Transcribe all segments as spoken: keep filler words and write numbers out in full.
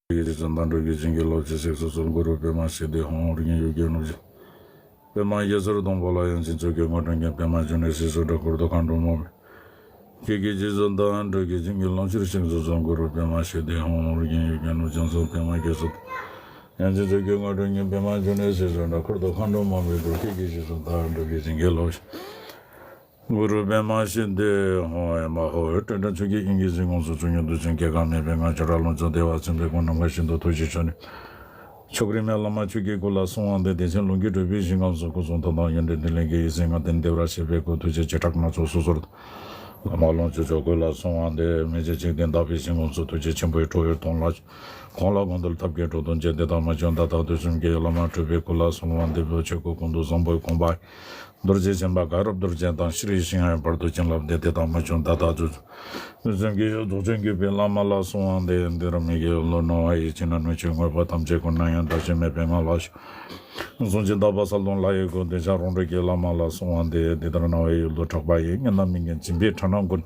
ཡེ་ཤེས་ཙམ་དང་འགྲོ་བའི་བྱིན་གྱིས་རློབ་ཅིང་གཤེགས་སུ་གསོལ། གུ་རུ་པདྨ་སིདྡྷི་ཧཱུྃ། ཨོ་རྒྱན་ཡུལ་གྱི་ནོར་བུ། པདྨ་གེ་སར་སྡོང་པོ་ལ། ཡང་ཅིན་ཚོགས་ཀྱི་དངོས་གྲུབ་བརྙེས། པདྨ་འབྱུང་གནས་སྲིད་གསུམ་དྲུང་འཁོར་དུ་མཁའ་འགྲོ་མ་བུས། ཁྱེད་ཀྱི་རྗེས་སུ་བདག་འགྲོ་བའི་བྱིན་གྱིས་རློབ་ཕྱིར་གཤེགས་སུ་གསོལ། གུ་རུ་པདྨ་སིདྡྷི་ཧཱུྃ། ཨོ་རྒྱན་ཡུལ་གྱི་ནོར་བུ་ལྗང་གསུམ་པདྨ་གེ་སར། ཡང་ཅིན་ཚོགས་ཀྱི་དངོས་གྲུབ་བརྙེས། པདྨ་འབྱུང་གནས་སྲིད་གསུམ་དྲུང་འཁོར་དུ་མཁའ་འགྲོ་མ་བུས། ཁྱེད་ཀྱི་རྗེས་སུ་བདག་འགྲོ་བའི་བྱིན་གྱིས་རློབ། གུ་རུ་པདྨ་སིདྡྷི་ཧཱུྃ། ཨེ་མ་ཧོ། སྤྲོས་བྲལ་ཆོས་ཀྱི་དབྱིངས་ཀྱི་རྩིབས་ཀྱི་ངོས་སུ། ཚོགས་རྒྱན་རྡུལ་ཚོན་སྐྱེ་འགག་མེད་པའི་ངང་། བྱེ་བྲག་ཀློང་ཆེན་བདེ་བ་ཆེན་པོའི་སྐུ། ནམ་མཁའ་བཞིན་དུ་ཐུགས་རྗེ་ཆེ་ནས། ཆོས་སྐུ་རིག་མའི་བླ་མ་ཁྱོད་ཀྱི་སྐུ་ལ་གསོལ་བ་འདེབས། དེ་བཞིན་ལོངས་སྐུའི་གྲུབ་པའི་ཞིང་ཁམས་སུ། སྐུ་གསུང་ཐུགས་དང་ཡོན་ཏན་ཏིང་ངེ་འཛིན་ཡེ་ཤེས་ལྔ་ལྡན་བདེ་བར་གཤེགས་པའི་སྐུ། ཐུགས་རྗེ་བྱེ་བྲག་སྣ་ཚོགས་སོ་སོར་བླ་མ་ལོངས་སྤྱོད་ཆོས་སྐུ་ལ་གསོལ་བ་འདེབས། མི་མཇེད་འཇིག་རྟེན་དག་པའི་ཞིང་ཁམས་སུ། ཐུགས་རྗེ་ཆེན་པོའི་ཁྲོ་བོའི་གདོང་ལ། གང་ལ་གང་འདུལ་ཐབས་མཁས་གྲུབ་ཐོབ་ཅིང་། དེ་དག་མ་བྱོན་ད་ལྟ་དུས་གསུམ་གྱི། བླ་མ་གྲུབ་པའི་སྐུ་ལ་གསོལ་བ་འདེབས། ཆོས་སྐུ་ཀུན་ཏུ་བཟང་པོའི་དགོངས་པ། རྡོ་རྗེ་འཆང་དང་དགའ་རབ་རྡོ་རྗེ་དང་། ཤྲཱི་སིང་ཧའི་བར་དུ་བྱིན་རླབས་ཏེ། དེ་དག་མ་བྱོན་ད་ལྟ་དུས་གསུམ་གྱི། རྫོགས་བྱེད་བརྒྱུད་པའི་བླ་མ་ལ་གསོལ་བ་འདེབས། འདི་ལྟར་མི་དགེ་བློ་སྣང་བ་ཡི། ཕྱི་ནང་ནུས་ཆེན་དངོས་པོ་ཐམས་ཅད་ཀུན། ནམ་ཡང་བདག་བཞིན་མེད་པའི་ངང་ལ་བཞུགས། གཟུང་འཛིན་དག་པ་གསལ་སྟོང་ལྷ་ཡི་སྐུ། དེ་ཕྱིར་རང་གྲོལ་གྱི་བླ་མ་ལ་གསོལ་བ་འདེབས། འདི་ལྟར་སྣང་བའི་ཡུལ་དུ་གྲགས་པ་ཡི། གཉན་དང་མི་གཉན་སྦྱིན་པའི་ཕྲ་སྣང་ཀུན།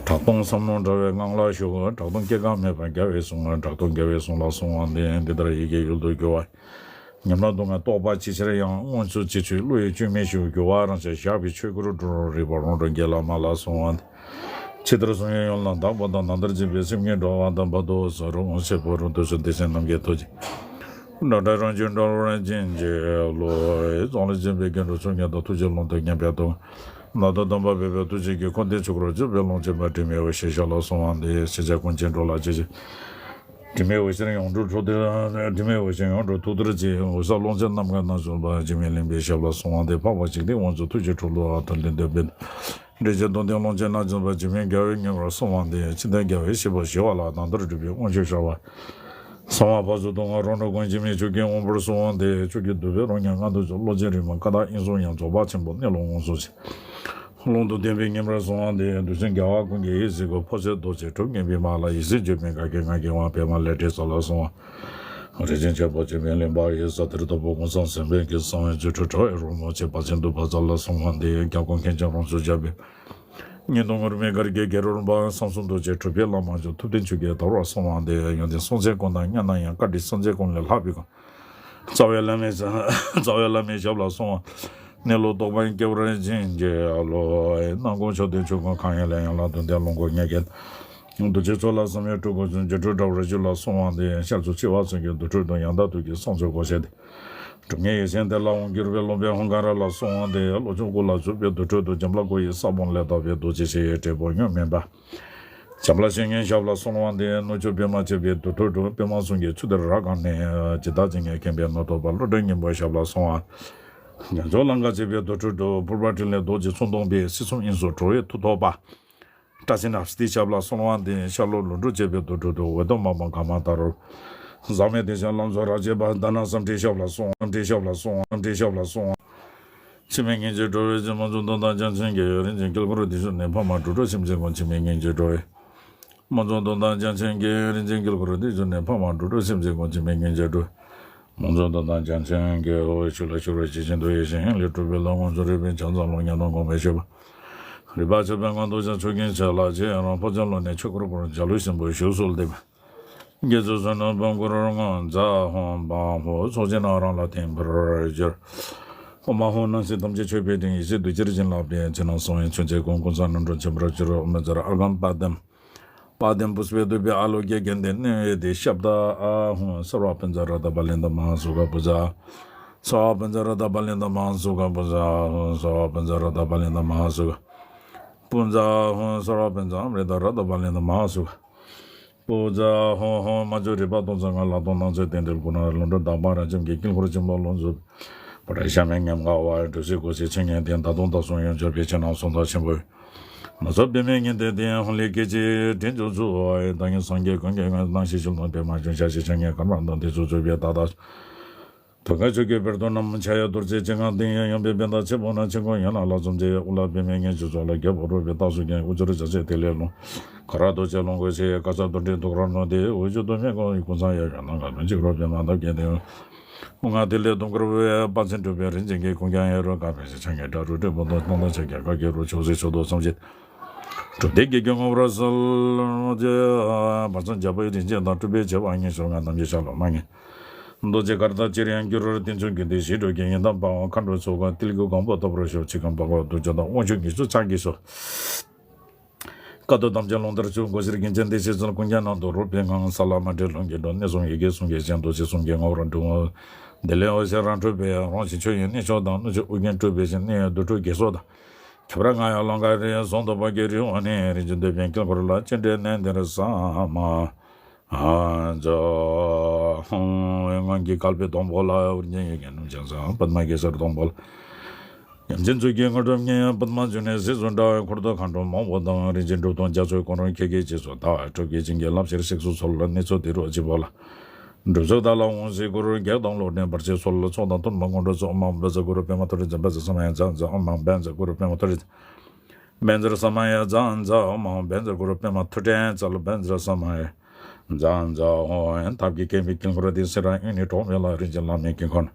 གྲགས་སྟོང་བསམ་མནོ་བྲལ་བའི་ངང་ལ་བཞུགས། གྲགས་སྟོང་སྐྱེ་འགག་མེད་པར་རྒྱལ་བའི་གསུང་། གྲགས་སྟོང་རྒྱལ་བའི་གསུང་ལ་གསོལ་བ་འདེབས། འདི་ལྟར་ཡི་གེ་ཡུལ་དུ་གྱུར་པ། ཉམས་ལེན་སྡུག་བསྔལ་རྟོག་པ་ཇི་ཆེར་ཡང་། སྔོན་ཚུད་ཅི་ཆོད་བློ་ཡི་བཅོས་མིན་ཞུ། རྒྱུ་བ་རང་ཆས་བཞག་པའི་ཆོས་སྐུར་གྲོལ། རིག་པ་རང་གྲོལ་གྱི་བླ་མ་ལ་གསོལ་བ་འདེབས། ཇི་ལྟར་གསུང་ཡུལ་ཡང་ལ་དག་པ་དང་། ནམ་ལྟར་བྱིས་པའི་སེམས་ཉིད་འགྲོ་བ་དང་། བར་དུ་གསོ་རུང་སྲིད་པོ་རུང་། དུས་གསུམ་བདེ་གཤེགས་རྣམས་ཀྱི་ཐུགས་རྗེ། འགྲོ་དྲག་རང་བྱུང་འགྲོ་བར་བྱིན་གྱིས་རློབས། གཙང་ལ་སྦྱིན་པའི་རྒྱན་དྲུག་ཚོགས་རྒྱན་དང་། ཐུགས་རྗེ་ཀློང་དུ་བརྙེས་པའི་དུས། ནམ་དུ་སྡོམ་པ་འབེབས་པའི་ཐུགས་རྗེ་ཀྱིས། འཁོར་འདས་ཆོས་སྐུར་གྱུར་པའི་ཀློང་ཆེན་པ། དྲི་མེད་འོད་ཞེས་བྱ་ལ་གསོལ་བ་འདེབས། ཤེས་བྱ་ཀུན་མཁྱེན་གྲོལ་ལ་ཇི་བཞིན། དྲི་མེད་འོད་ཞེས་ཡོངས་གྲོལ་ཐུགས་ཐུགས་དྲི་མེད་འོད་ཞེས་ཡོངས་གྲོལ་ཐུགས་ཐུགས་རྗེ། འོད་གསལ་ཀློང་ཆེན་ནམ་མཁའ་ན་བཞུགས་པ། འཇིགས་མེད་གླིང་པའི་ཞབས་ལ་གསོལ་བ་འདེབས། འཕགས་པ་འཇིག་རྟེན་དབང་ཕྱུག་ཐུགས་རྗེའི་ཁྲོ་བོ། ཨ་ཏི་ལི་འདོད་པའི་འདྲེ་ཆེན་གདོང་ལྡན་ཀློང་ཆེན་ན་བཞུགས་པ། འཇིགས་མེད་རྒྱལ་བའི་མྱུར་བར་གསོལ་བ་འདེབས། ཅི་ལྟར་རྒྱལ་བའི་བཞེད་པ་ཞི་བ་ལ། ནམ་ལྟར་སྒྲུབ་པའི་དབང་ཕྱུག་ཤར་བ། གསང་བ་འཕགས་ཚོགས་སྡུག་བསྔལ་རོ་འདྲ་ཀུན། འཇིགས་མེད་ཆོས་ཀྱི་དབང་པོར་གསོལ་བ་འདེབས། ཆོས་ཀྱི་བདུད་བྷེ་རོ་ཉམ་ང་དུ་ཚུད། བློ་ཆེན་རིག་མ་ཀ་དག་དབྱིངས་སུ་ཡང་། རྫོགས་པ་ཆེན་པོ་གནས་ལུགས་དབང་དུ་བྱས། ལུང་དུ་བསྟན་པའི་ཉམས་ར་གསོལ་བ་འདེབས། འདུལ་ཟིན་རྒྱལ་བ་ཀུན་གྱི་ཡིད་བཞིན་སྐུ། འཕགས་སྲས་རྡོ་རྗེ་གྲུབ་བརྙེས་པའི་མ་ལ། ཡིད་བཞིན་བརྗོད་པའི་ག་གེ་ང་གི་དབང་། པདྨ་ལས་སྤྲིན་ཚོགས་ལ་གསོལ་བ། རིན་ཆེན་ཆེན་པོ་འཇིགས་མེད་གླིང་པ་ཡི། ས་གཏེར་དྭགས་པོ་ཀུན་བཟང་སེམས་དཔའི་སྐུ། གསང་བའི་རྫུ་འཕྲུལ་དྲྭ་བའི་རོལ་མོ་ཆེ། དཔལ་ཆེན་འདུས་པ་རྩ་ལ་གསོལ་བ་འདེབས། རྒྱལ་ཀུན་མཁྱེན་ཅིང་རང་ཚུགས་རྒྱལ་པོའི། ཉན་ཐོས་ངུར་སྨྲིག་གར་གྱི་དགེ་སློང་པ། གསང་གསུམ་རྡོ་རྗེ་གྲུབ་པའི་བླ་མ་མཆོག་ཐུབ་བསྟན་ཆོས་ཀྱི་དར་བར་གསོལ་བ་འདེབས། ཡོན་ཏན་སྲོང་བཙན་ཀུན་དང་མཉམ་ན་ཡང་། བཀའ་དྲིན་སངས་རྒྱས་ཀུན་ལས་ལྷག་པའི་སྐུ། རྩ་བའི་བླ་མའི་རྩ་བའི་བླ་མའི་ཞབས་ལ་གསོལ་བ། གནས་ལུགས་རྟོགས་པ་སྐྱེ་བར་བྱིན་གྱིས་རློབས། ནང་ཁོངས་ཕྱོགས་དུས་ཆོས་ཀུན་གང་ཡིན་ལ། ཡང་ལ་དོན་ལྡན་ལོངས་སྐུ་ངེས་ཀྱི། རྡོ་རྗེ་ཚོགས་ལ་བསམ་ཡས་སྤྲུལ་སྐུ་ཚུལ། སྒྱུ་འཕྲུལ་དྲྭ་བར་བཞུགས་ལ་གསོལ་བ་འདེབས། ཤར་ཕྱོགས་འཆི་བ་ཚོགས་ཀྱི་དུར་ཁྲོད་དུ། ཡང་དག་དུས་ཀྱི་གསང་མཆོག་སྒོ་ཕྱེ་སྟེ། གྲུབ་བརྙེས་ཡེ་ཤེས་དེ་ལ་དབང་བསྒྱུར་བའི། སློབ་དཔོན་ཧཱུྃ་ཀ་ར་ལ་གསོལ་བ་འདེབས། བློ་ཆུང་སྐུ་ལ་བཞུགས་པའི་དུར་ཁྲོད་དུ། འཇམ་དཔལ་སྐུ་ཡི་ས་བོན་ལས་དག་པའི། རྡོ་རྗེ་ཆེ་ཡི་དྲིལ་བུ་གཡོ་མེད་པ། འཇམ་དཔལ་བཤེས་གཉེན་ཞབས་ལ་གསོལ་བ་འདེབས། རྣལ་འབྱོར་པདྨ་བཅས་པའི་དུར་ཁྲོད་དུ། པདྨ་གསུང་གི་ཆུ་གཏེར་རབ་བཀང་ནས། ཇི་ལྟ་ཇི་སྙེད་མཁྱེན་པའི་ནུས་སྟོབས་དཔའ། བློ་གྲོས་སྙིང་པོའི་ཞབས་ལ་གསོལ་བ། རྒྱ་མཚོ་ལང་ཀ་བཅས་པའི་དུར་ཁྲོད་དུ། ཕུར་པ་ཕྲིན་ལས་རྡོ་རྗེ་མཚོ་སྟོང་པའི། སྲིད་གསུམ་དབྱིངས་སུ་གྲོལ་བའི་མཐུ་སྟོབས་པ། བཀྲ་ཤིས་ནཱ་སྟི་ཞབས་ལ་གསོལ་བ་འདེབས། ཤར་ལྷོ་ལུང་དྲུག་བཅས་པའི་དུར་ཁྲོད་དུ། འོད་སྟོང་མ་སྤངས་ཁ་མ་དར། ཟག་མེད་བདེ་ཆེན་ལམ་མཆོག་རབ་བྱེད་པ། དྷ་ན་སཾ་སྐྲྀའི་ཞབས་ལ་གསོལ་བ། སཾ་སྐྲྀའི་ཞབས་ལ་གསོལ་བ། སཾ་སྐྲྀའི་ཞབས་ལ་གསོལ་བ། འཆི་མེད་ཉིད་ཀྱིས་འགྲོ་བའི་ཕྱིར། དམངས་གཙོ་དོན་དང་རྒྱ་ཆེན་གྱི། རིན་ཆེན་དཀྱིལ་འཁོར་འདི་ཞུ་ནས། འཕགས་མ་དྲུག་སྒྲུབ་སེམས་ཅན་ཀུན། འཆི་མེད་ཉིད་ཀྱིས་འགྲོ་བའི། དམངས་གཙོ་དོན་དང་རྒྱ་ཆེན་གྱི། རིན་ཆེན་དཀྱིལ་འཁོར་འདི་ཞུ་ནས། འཕགས་མ་དྲུག་སྒྲུབ་སེམས་ཅན་ཀུན། འཆི་མེད་ཉིད་ཀྱིས་འགྲོ་བའི། དམངས་གཙོ་དོན་དང་རྒྱ་ཆེན་གྱི། འོད་ཆོས་ལ་ཕྱོགས་རིས་ཇི་བཞིན་དུ། ཡེ་ཤེས་དབྱིངས་ལས་སྤྲུལ་པའི་ལྷ། དབང་ཕྱུག་རོལ་པའི་ཕྱག་འཚལ་ལོ། ཉན་ཐོས་དགོངས་པའི་བཞེད་པ། རིག་པ་ཆོས་པའི་ངང་དུ་བྱོན། ཆོས་ཀུན་ཆེ་ལ་རྗེ་ཡི་རང་། ཕོ་བྱད་ལོགས་ནས་ཆོས་སྐུར་བསྐོར། འཇའ་ལུས་ཆེན་པོའི་གཞུག་སུ་བསྡེབས། དགེ་ཚུལ་བསོད་ནམས་དཔལ་མགོན་ངོ་མཚར་ཧཱུྃ། འཕགས་ཧཱུྃ་ཚོགས་ཀྱིས་ནི་རང་ལ་བསྟིམ་པར་གྱུར། ཨོཾ་ཨཱཿཧཱུྃ་སྣང་སྲིད་ཐམས་ཅད་མཆོད་པའི་སྤྲིན། ཡེ་ཤེས་བདུད་རྩིར་བྱིན་བརླབས་ཏེ། ཕྱི་ནང་གསང་བའི་མཆོད་རྫས་ཀུན། ཀུན་བཟང་རྣམ་གྲོལ་འཆི་བར་གྱུར། ཨོཾ་ཛཿར་ཨརྒྷཾ་པཱདྱཾ། པཱདྱཾ་པུཥྤེ་དྷཱུ་པེ་ཨཱ་ལོ་ཀེ་གནྡྷེ། བསྣོལ་བའི་དེ་ཤབྡ་ཨཱཿཧཱུྃ། སརྦ་བཛྲ་ཏ་པཱ་ལི་ཏ་མ་ཧཱ་སུ་ཁ་པུ་ཛ། སརྦ་བཛྲ་ཏ་པཱ་ལི་ཏ་མ་ཧཱ་སུ་ཁ་པུ་ཛ་ཧཱུྃ། སརྦ་བཛྲ་ཏ་པཱ་ལི་ཏ་མ་ཧཱ་སུ་ཁ་པུ་ཛ་ཧཱུྃ། སརྦ་བཛྲ་ཨ་མྲྀ་ཏ་རཀྟ་པཱ་ལི་ཏ་མ་ཧཱ་སུ་ཁ་པུ་ཛ་ཧཱུྃ། ཧཱུྃ། མ་བཅོས་རིག་པ་སྟོང་ཚང་ལྔ། ལྷག་མཐོང་སྣང་ཚད་རྟེན་འབྲེལ་ཀུན། ལྷུན་གྲུབ་དག་པ་རབ་འབྱམས་ཀྱི། དཀྱིལ་འཁོར་ཆེན་པོ་ལོངས་སུ་པུ་ར་ཤ་མེད་ཉམས་དགའ་བ། གྲུ་བཞི་སྒོ་བཞི་ཆེ་ཉེ་ལྡན། ད་དུང་བདག་གསུམ་ཡོངས་གྱུར་པའི། ཕྱི་ནང་གསང་བདག་ཆེན་པོའི། ནུབ་ཕྱོགས་པདྨའི་ཉི་ཟླའི་སྟེང་། ཧཱུྃ་ལས་སྐད་ཅིག་དྲན་བྱུང་ཚུལ། བདག་ཉིད་སངས་རྒྱས་ཀུན་གྱི་དངོས། སྣང་ཞིང་ཞུགས་ལ་པདྨ་འབྱུང་། ཞལ་བཞི་ཕྱག་གཉིས་དཀར་དམར་དང་། ལྡན་ཚུལ་གཙོ་བོའི་བདག་དང་། ཐོད་རྒལ་ཆོས་ཀྱི་དཔལ་དུ་བསྣམས། ཕྱག་གཡས་རྡོ་རྗེ་ཅན་དབང་ལྡན། གཡོན་པས་བྷནྡྷ་ཕྱེད་ཕུབ་ན། ཕྱི་ཁོང་ཡན་ལག་ལྷ་ཚོམ་བཅས། དབུ་ལ་པདྨའི་གཉན་གཅིག་ཚོགས་ལ། རྒྱལ་པོ་རོལ་པའི་རྟགས་སུ་བརྒྱན། དབུ་སྐྱོར་རྒྱ་མཚོའི་ཐིག་ལེ་ལོངས། ཁ་རག་རྡོ་རྗེ་ལོངས་སྐུ་ཕྱེད། དཀར་རྩ་རྡོར་དྲིལ་ཐུགས་ཀར་བསྣོལ་ཏེ། འོད་ཆུ་དུ་མའི་ཀུན་ཀུན་བཟང་གཡས་གཡོན་ནམ་མཁའ་ལྷུན་གཅིག་རོལ་པའི་མ་འདབ་བརྒྱན་ཏེ། དབུ་ལྔ་ཐིག་ལེ་དུང་དཀར་པོས། དཔལ་ཆེན་སྤྲུལ་པའི་རིན་ཆེན་གྱིས། ཀུན་ཀྱང་ཡ་རབས་དཀར་པོའི་ཕྱག་གཉིས་སྒྲ་སྒྲོགས་སྤྲུལ་པའི་གདོང་སྟོན། ཕྱག་རྒྱ་གར་གྱི་རོལ་ཕྱོགས་སུ་ཕྱོགས་དུས་ཐམས་ཅད། སྒྲུབ་སྡེ་དགེ་བསྐོས་ངོ་བོར་གསལ། བར་གསུམ་རྒྱ་བོད་རིན་ཆེན་དང་སྤྲུལ་པའི་བྱེ་བ་ཉི་ཤུ་ལྔ་ཐམས་ཅད་ཞལ་ལ་མ་ངེས། རྡོ་རྗེ་གར་དང་ཅིར་ཡང་བསྒྱུར། རྟེན་འབྱུང་རྒྱུད་སྡེ་བཞི་སྒྲུབ་ཀྱི་ཡི་དམ་དཔའ་བོ་མཁའ་འགྲོའི་ཚོགས་ཀུན་ཏིལ་གྱི་གོང་བུ་ལྟ་བུར་བཞུགས། ཆིག་རྐང་པགས་ཀོ་བདུད་རྩི་དང་དབང་ཕྱུག་ཉི་ཤུ་རྩ་གཉིས་སོགས། དཀའ་ཐུབ་ཐམས་ཅད་ཀློང་ལྟར་བཅུག། སྒོ་བཞིར་གིང་ཆེན་ཏི་ཤེས་གསལ། ཀུན་ཀྱང་རྣམ་རྟོག་རོ་པའི་ངང་། ས་ལ་མ་འདྲེས་ལྷུན་གྱིས་གྲུབ། གནས་གསུམ་ཡི་གེ་གསུམ་གྱི་སྤྱན། རྡོ་རྗེ་གསུམ་གྱི་ངོ་བོར་འགྲུབ། དེ་ལས་འོད་ཟེར་རང་འཕྲོས་པས། རང་བཞིན་ཆོས་དབྱིངས་གནས་མཆོག་དང་། རྣམ་ཤེས་ཨོ་རྒྱན་སྤྲུལ་པའི་ཞིང་། གནས་ཡུལ་དུར་ཁྲོད་དགེ་སོགས་དང་། ཁྱབ་ར་རྔ་ཡབ་ལང་ཀ་རི། ཟོང་དུ་བ་གའི་རི་བོ་ནས། རིན་ཆེན་འདོད་པའི་དཀྱིལ་འཁོར་ལ། སྤྱན་འདྲེན་གནས་འདིར་སམ་མ་ཛ། སྔོན་གྱི་བསྐལ་པའི་སྡོང་པོ་ལ། ཨོ་རྒྱན་ཡི་གེ་རྣམས་ཀྱང་ཟ། པདྨ་གེ་སར་སྡོང་པོ་ལ། ཡ་མཚན་ཚུལ་གྱིས་དངོས་གྲུབ་བརྙེས། པདྨ་འབྱུང་གནས་གཟིགས་སུ་འདྲ་བའི་འཁོར་དུ་མཁའ་འགྲོ་མང་པོ་དང་། རིན་ཆེན་གྲུབ་ཐོབ་རྒྱ་མཚོའི་སྐུ་རང་ཁྱེད་ཀྱིས་རྗེས་སུ་བདག་སྒྲུབ་ཀྱི་བྱིན་གྱིས་བརླབས་ཕྱིར་གཤེགས་སུ་གསོལ། གནས་མཆོག་འདི་རུ་བྱེད་པ་ལ། སྒྲུབ་ཚུལ་བདག་ལ་འོང་ཞིག་གུ་རུ། བགེགས་དང་ལོག་འདྲེན་བར་ཆད་སོལ། ཚོགས་དང་ཐུན་མོང་དངོས་གྲུབ་སྩོལ། ཨོཾ་བཛྲ་གུ་རུ་པདྨ་ཐོ་རེ་ཛ། བཛྲ་ས་མ་ཡ་ཛ་ཛ། ཨོཾ་བཛྲ་གུ་རུ་པདྨ་ཐོ་རེ་ཛ། བཛྲ་ས་མ་ཡ་ཛ་ཛ། ཨོཾ་བཛྲ་གུ་རུ་པདྨ་ཐོ་རེ་ཛ། བཛྲ་ས་མ་ཡ་ཛ་ཛ། ཨོཾ། ཐབས་ཀྱིས་བརྒྱན་པའི་དཀྱིལ་འཁོར་འདི། སེང་ར་གཡུ་ནི་གྲོགས་མེད་ལ། རིན་ཆེན་ལྷ་མོའི་དཀྱིལ་འཁོར་ནི།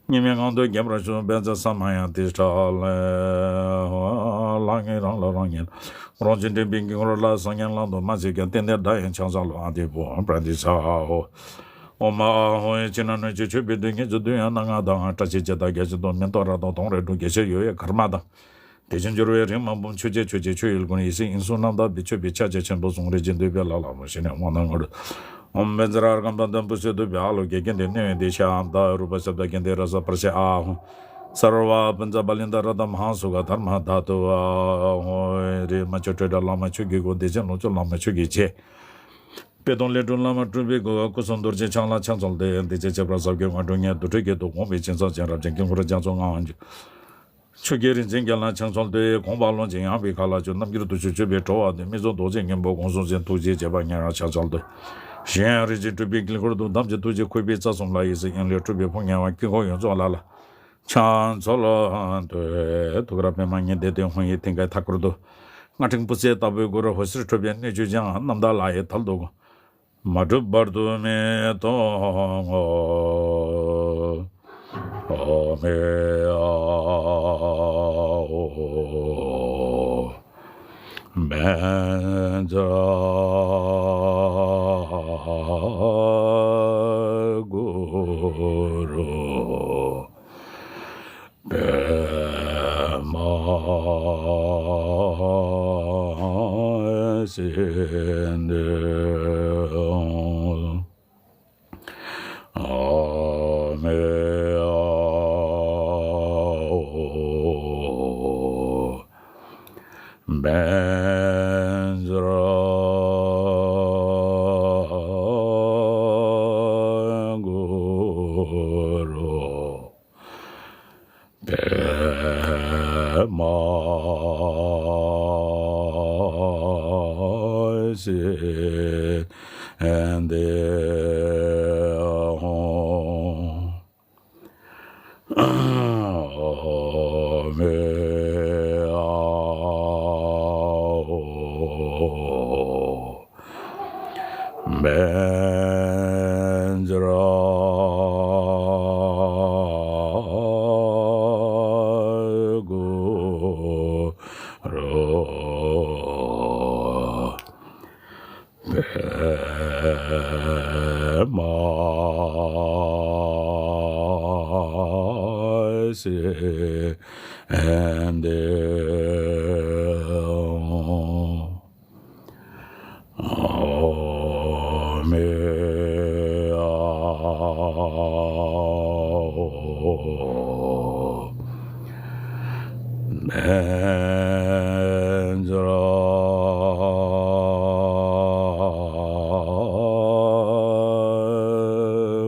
སྙིགས་མའི་ངང་དུ་བརྒྱན་པར་ཤོག་བཛྲ་ས་མ་ཡ་ཏཱིཥྛ་ལས། ལྷང་ངེ་རང་ལ་རང་ངེ་ལ། རང་བཞིན་འདྲེན་པའི་དཀྱིལ་འཁོར་ལ། སངས་རྒྱས་ལམ་དུ་མ་ཞུགས་ཀྱང་། རྟེན་འདིར་བདག་ཡང་ཕྱག་འཚལ་ལོ། ཨ་ཏི་བྷཱུ་པྲ་ཏཱིཥྛ་ཧོ། ཨོཾ་ཨཱཿཧཱུྃ། ཕྱི་ནང་སྣོད་བཅུད་མཆོད་པའི་མདོས། སྙིང་རྗེ་བསྡུ་ཡང་སྣ་ལྔ་དང་། བཀྲ་ཤིས་བྱེ་བྲག་བརྒྱད་ཅུ་དང་། མེ་ཏོག་རཀྟ་དོང་རས་དྲུག། རྒྱས་བཤད་ཡོད་པའི་གར་མ་དང་། དེ་བཞིན་སྦྱོར་བའི་རིགས་མང་པོ། མཆོད་བྱའི་མཆོད་བྱེད་མཆོད་ཡུལ་ཀུན། ཡིད་སེམས་དབྱིངས་སུ་རྣམ་དག་པའི། མཆོད་པའི་ཕྱག་རྒྱ་ཆེན་པོ་གསུང་། རིན་ཆེན་འདོད་པའི་ལྷ་ལ་མོས་ཤིང་ནས། དབང་དང་དངོས་གྲུབ། ཨོཾ་བཛྲ་ཨརྒྷཾ་པྲ་དྷཾ་པུ་ཤ་ཏུ་བྷྱཿ། ཨ་ལོ་ཀེ་ཀན་ཏེ་ནཻ་ཝི་དྱ་ཤ་ཨ་ཏ། རཱུ་པ་ཤབྡ་ཀན་ཏེ་ར་ས་སྤར་ཤ་ཨཱཿཧཱུྃ། སརྦ་བྷཱ་ཎི་ཛ་བ་ལི་ནྡྷ་རཏྣ་མ་ཧཱ་སུ་ཁ་དྷརྨ་དྷཱ་ཏུ་ཨཱཿཧཱུྃ། རིག་མ་ཆོས་སྤྲོས་བྲལ་བླ་མ་ཆོས་ཀྱི་སྐུ། བདེ་ཆེན་ལོངས་སྤྱོད་བླ་མ་ཆོས་ཀྱི་རྗེ། དཔལ་སྟོང་ལས་སྒྲུབ་བླ་མ་སྤྲུལ་པའི་སྐུ། སྐུ་གསུམ་རྡོ་རྗེ་འཆང་ལ་ཕྱག་འཚལ་ཏེ། བདེ་ཆེན་ཁྱད་པར་ཟབ་རྒྱས་ངོ་སྤྲོད་ཉན། དུར་ཁྲོད་ཀྱི་དུག་ཕོངས་པའི་སྦྱིན་སྲེག་ཅན། རབ་འབྱམས་དཀྱིལ་འཁོར་རྒྱ་མཚོའི་ངང་དབང་སྒྱུར། ཆོས་རྒྱལ་རིན་ཆེན་བརྒྱ་ལ་ཕྱག་འཚལ་ཏེ། དགོངས་པ་ཀློང་ཆེན་ཡངས་པའི་མཁའ་ལ་སྤྱོད། རྣམ་འགྱུར་བདུད་ཕྱོགས་སྤྱོད་པའི་གྲོལ་བ་སྟེ། མི་བཟོད་རྡོ་རྗེ་སྙིང་པོ་དགོངས་སུ་འཛིན། ཐུགས་རྗེའི་བྱེད་པ་ཉེ་རང་ཕྱག་འཚལ་ཏེ། གཞན་ཡང་རིན་ཆེན་སྤྲུལ་པའི་དཀྱིལ་འཁོར་དུ། ཐམས་ཅད་ཐུགས་རྗེའི་ཁུ་བའི་རྩ་གསུམ་ལ། ཡིད་སེམས་དབྱིངས་ལས་སྤྲུལ་པའི་ཕོ་ཉ་བ། དཀྱིལ་འཁོར་ཡོངས་རྫོགས་ལ་ལ་ཕྱག་འཚལ་ཏེ། ཐུགས་ཀར་པདྨ་ཉི་ཟླའི་སྟེང་། ཧཱུྃ་ཡིག་མཐིང་གའི་མཐའ་སྐོར་དུ། རྔ་ཕྲེང་བུ་བརྩེགས་ལྟ་བུའི་གུ་རུ། འོད་ཟེར་འཕྲོས་པའི་སྣོད་བཅུད་ཀྱང་། རྣམ་དག་ལྷ་ཡི་དལ་དུ་བསྒོམ། མ་གྲུབ་བར་དུ་མི་གཏོང་ངོ་། ཨོཾ་ཨཱཿཧཱུྃ། བཛྲ་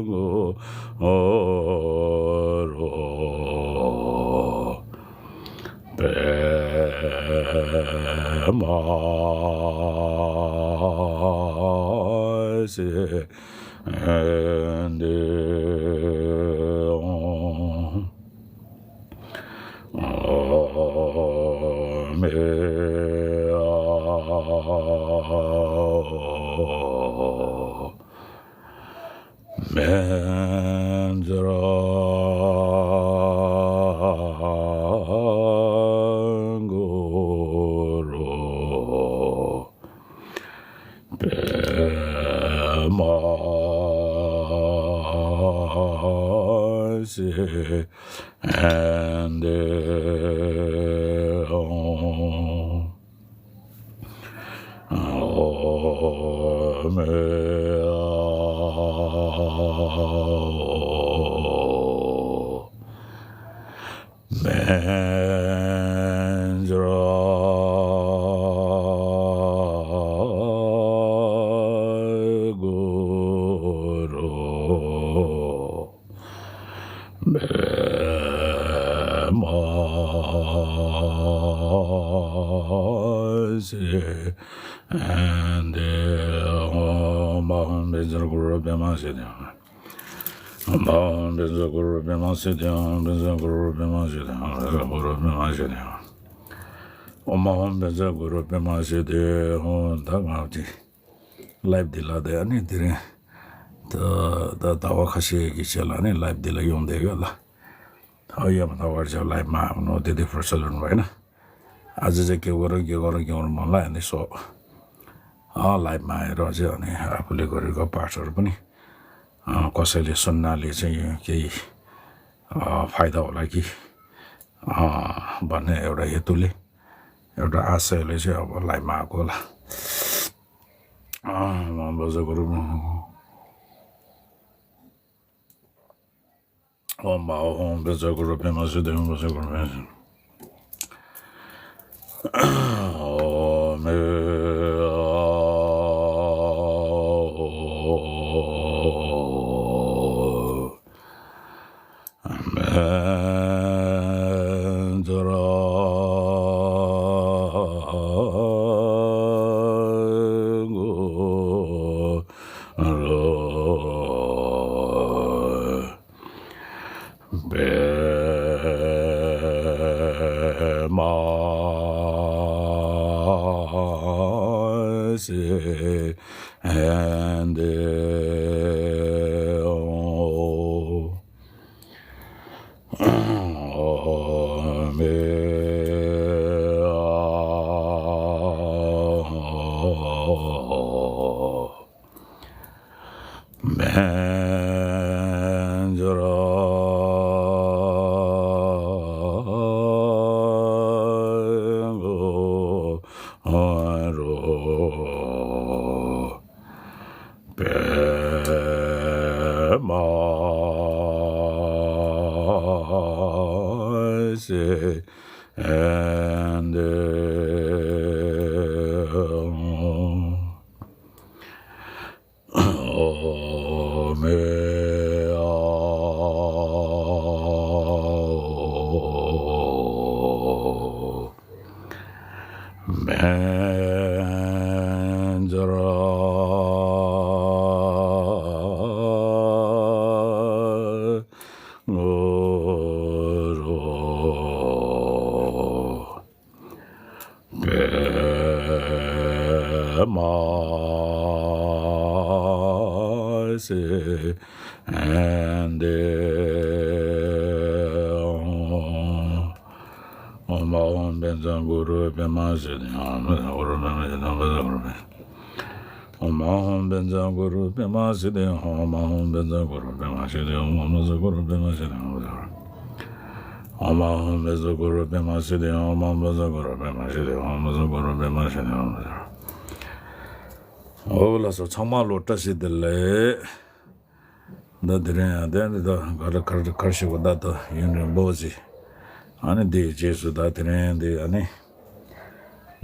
གུ་རུ། པདྨ་སིདྡྷི་ཧཱུྃ། ཨོཾ་ཨཱཿཧཱུྃ། བཛྲ་གུ་རུ། པདྨ་སིདྡྷི་ཧཱུྃ། ཨོཾ་ཨཱཿཧཱུྃ། བཛྲ་གུ་རུ། པདྨ་སིདྡྷི་ཧཱུྃ། ཨོཾ་ཨཱཿཧཱུྃ། བཛྲ་གུ་རུ། པདྨ་སིདྡྷི་ཧཱུྃ། ཨོཾ་ཨཱཿཧཱུྃ། བཛྲ་གུ་རུ། mercy and the and the Om Ahom Benzor Guru Brahma Siddhi Om Ahom Benzor Guru Brahma Siddhi Om Benzor Guru Brahma Siddhi Om Benzor Guru Brahma Siddhi Om Ahom Benzor Guru Brahma Siddhi Om ད་ང་ཅི་live འདི་ལ་དེ་ཨ་ནི་དེ་རིང་ད་ད་ཟླ་བ་ཁ་ཤས་ཀྱི་རྗེས་ལ་ཨ་ནི་live འདི་ལ་ཡོང་བསྡད་ཡོད་ལ། ད་ཡོད་མ་ཐག་བར་ཆ་live མ་ནོ་དེ་དེ་first learn བ་ཡིན་ན། ཨ་ཙི་ཙི་སྐྱེ་བོ་རང་སྐྱེ་བོ་རང་སྐྱེ་བོ་མ་ལ་ཡང་ནི་སོ། ཨ་live མ་ཡི་རོ་ཅི་ནི་ཨ་ཕུ་ལི་གོ་རི་གོ་པ་ཤོར་པ་ནི། ཨ་ཀོ་ས་ལི་སུན་ན་ལི་ཅི་ཡོད་ཀྱི་ཡི། ཨ་ཕའི་ད་འོ་ལ་ཀི། ཨ་བ་ནི་ཨེ་ར་ཡེ་ཏུ་ལི། ཨེ་ར་ཨ་སེ་ལི་ཅི་ཨ་བ་live མ་གོ་ལ། ཨ་མ་བ་ཟ་གོ་རུ་མ། Om Ahom Benzor Guru Brahma Siddhi Om Benzor Guru Brahma Siddhi Om Benzor Guru Brahma Siddhi Om. Benzor Guru Brahma Siddhi Om. Benzor Guru Brahma Siddhi Om. Om Ahom Benzor Guru Brahma Siddhi Om Benzor Guru Brahma Siddhi Om Benzor Guru Brahma Siddhi Om Ahom Benzor Guru Brahma Siddhi Om Ahom Benzor Guru Brahma Siddhi Om Ahom Benzor Guru Brahma Siddhi Om Benzor Guru Brahma Siddhi Om Benzor Guru Brahma Siddhi Om Ahom Benzor Guru Brahma Siddhi Om Ahom Benzor Guru Brahma Siddhi Om Benzor འོ་ལགས་སོ། ཚང་མ་ལོ་བཀྲ་ཤིས་བདེ་ལེགས། ད་དེ་རིང་ཡང་དེ་འདི་ད་ག་རེ་ག་རེ་ག་རེ་ཞིག་གོ་ད་ད་ཡུན་རིང་པོ་ཅིག་ཨ་ནི་འདིའི་རྗེས་སུ་ད་དེ་རིང་འདི་ཨ་ནི་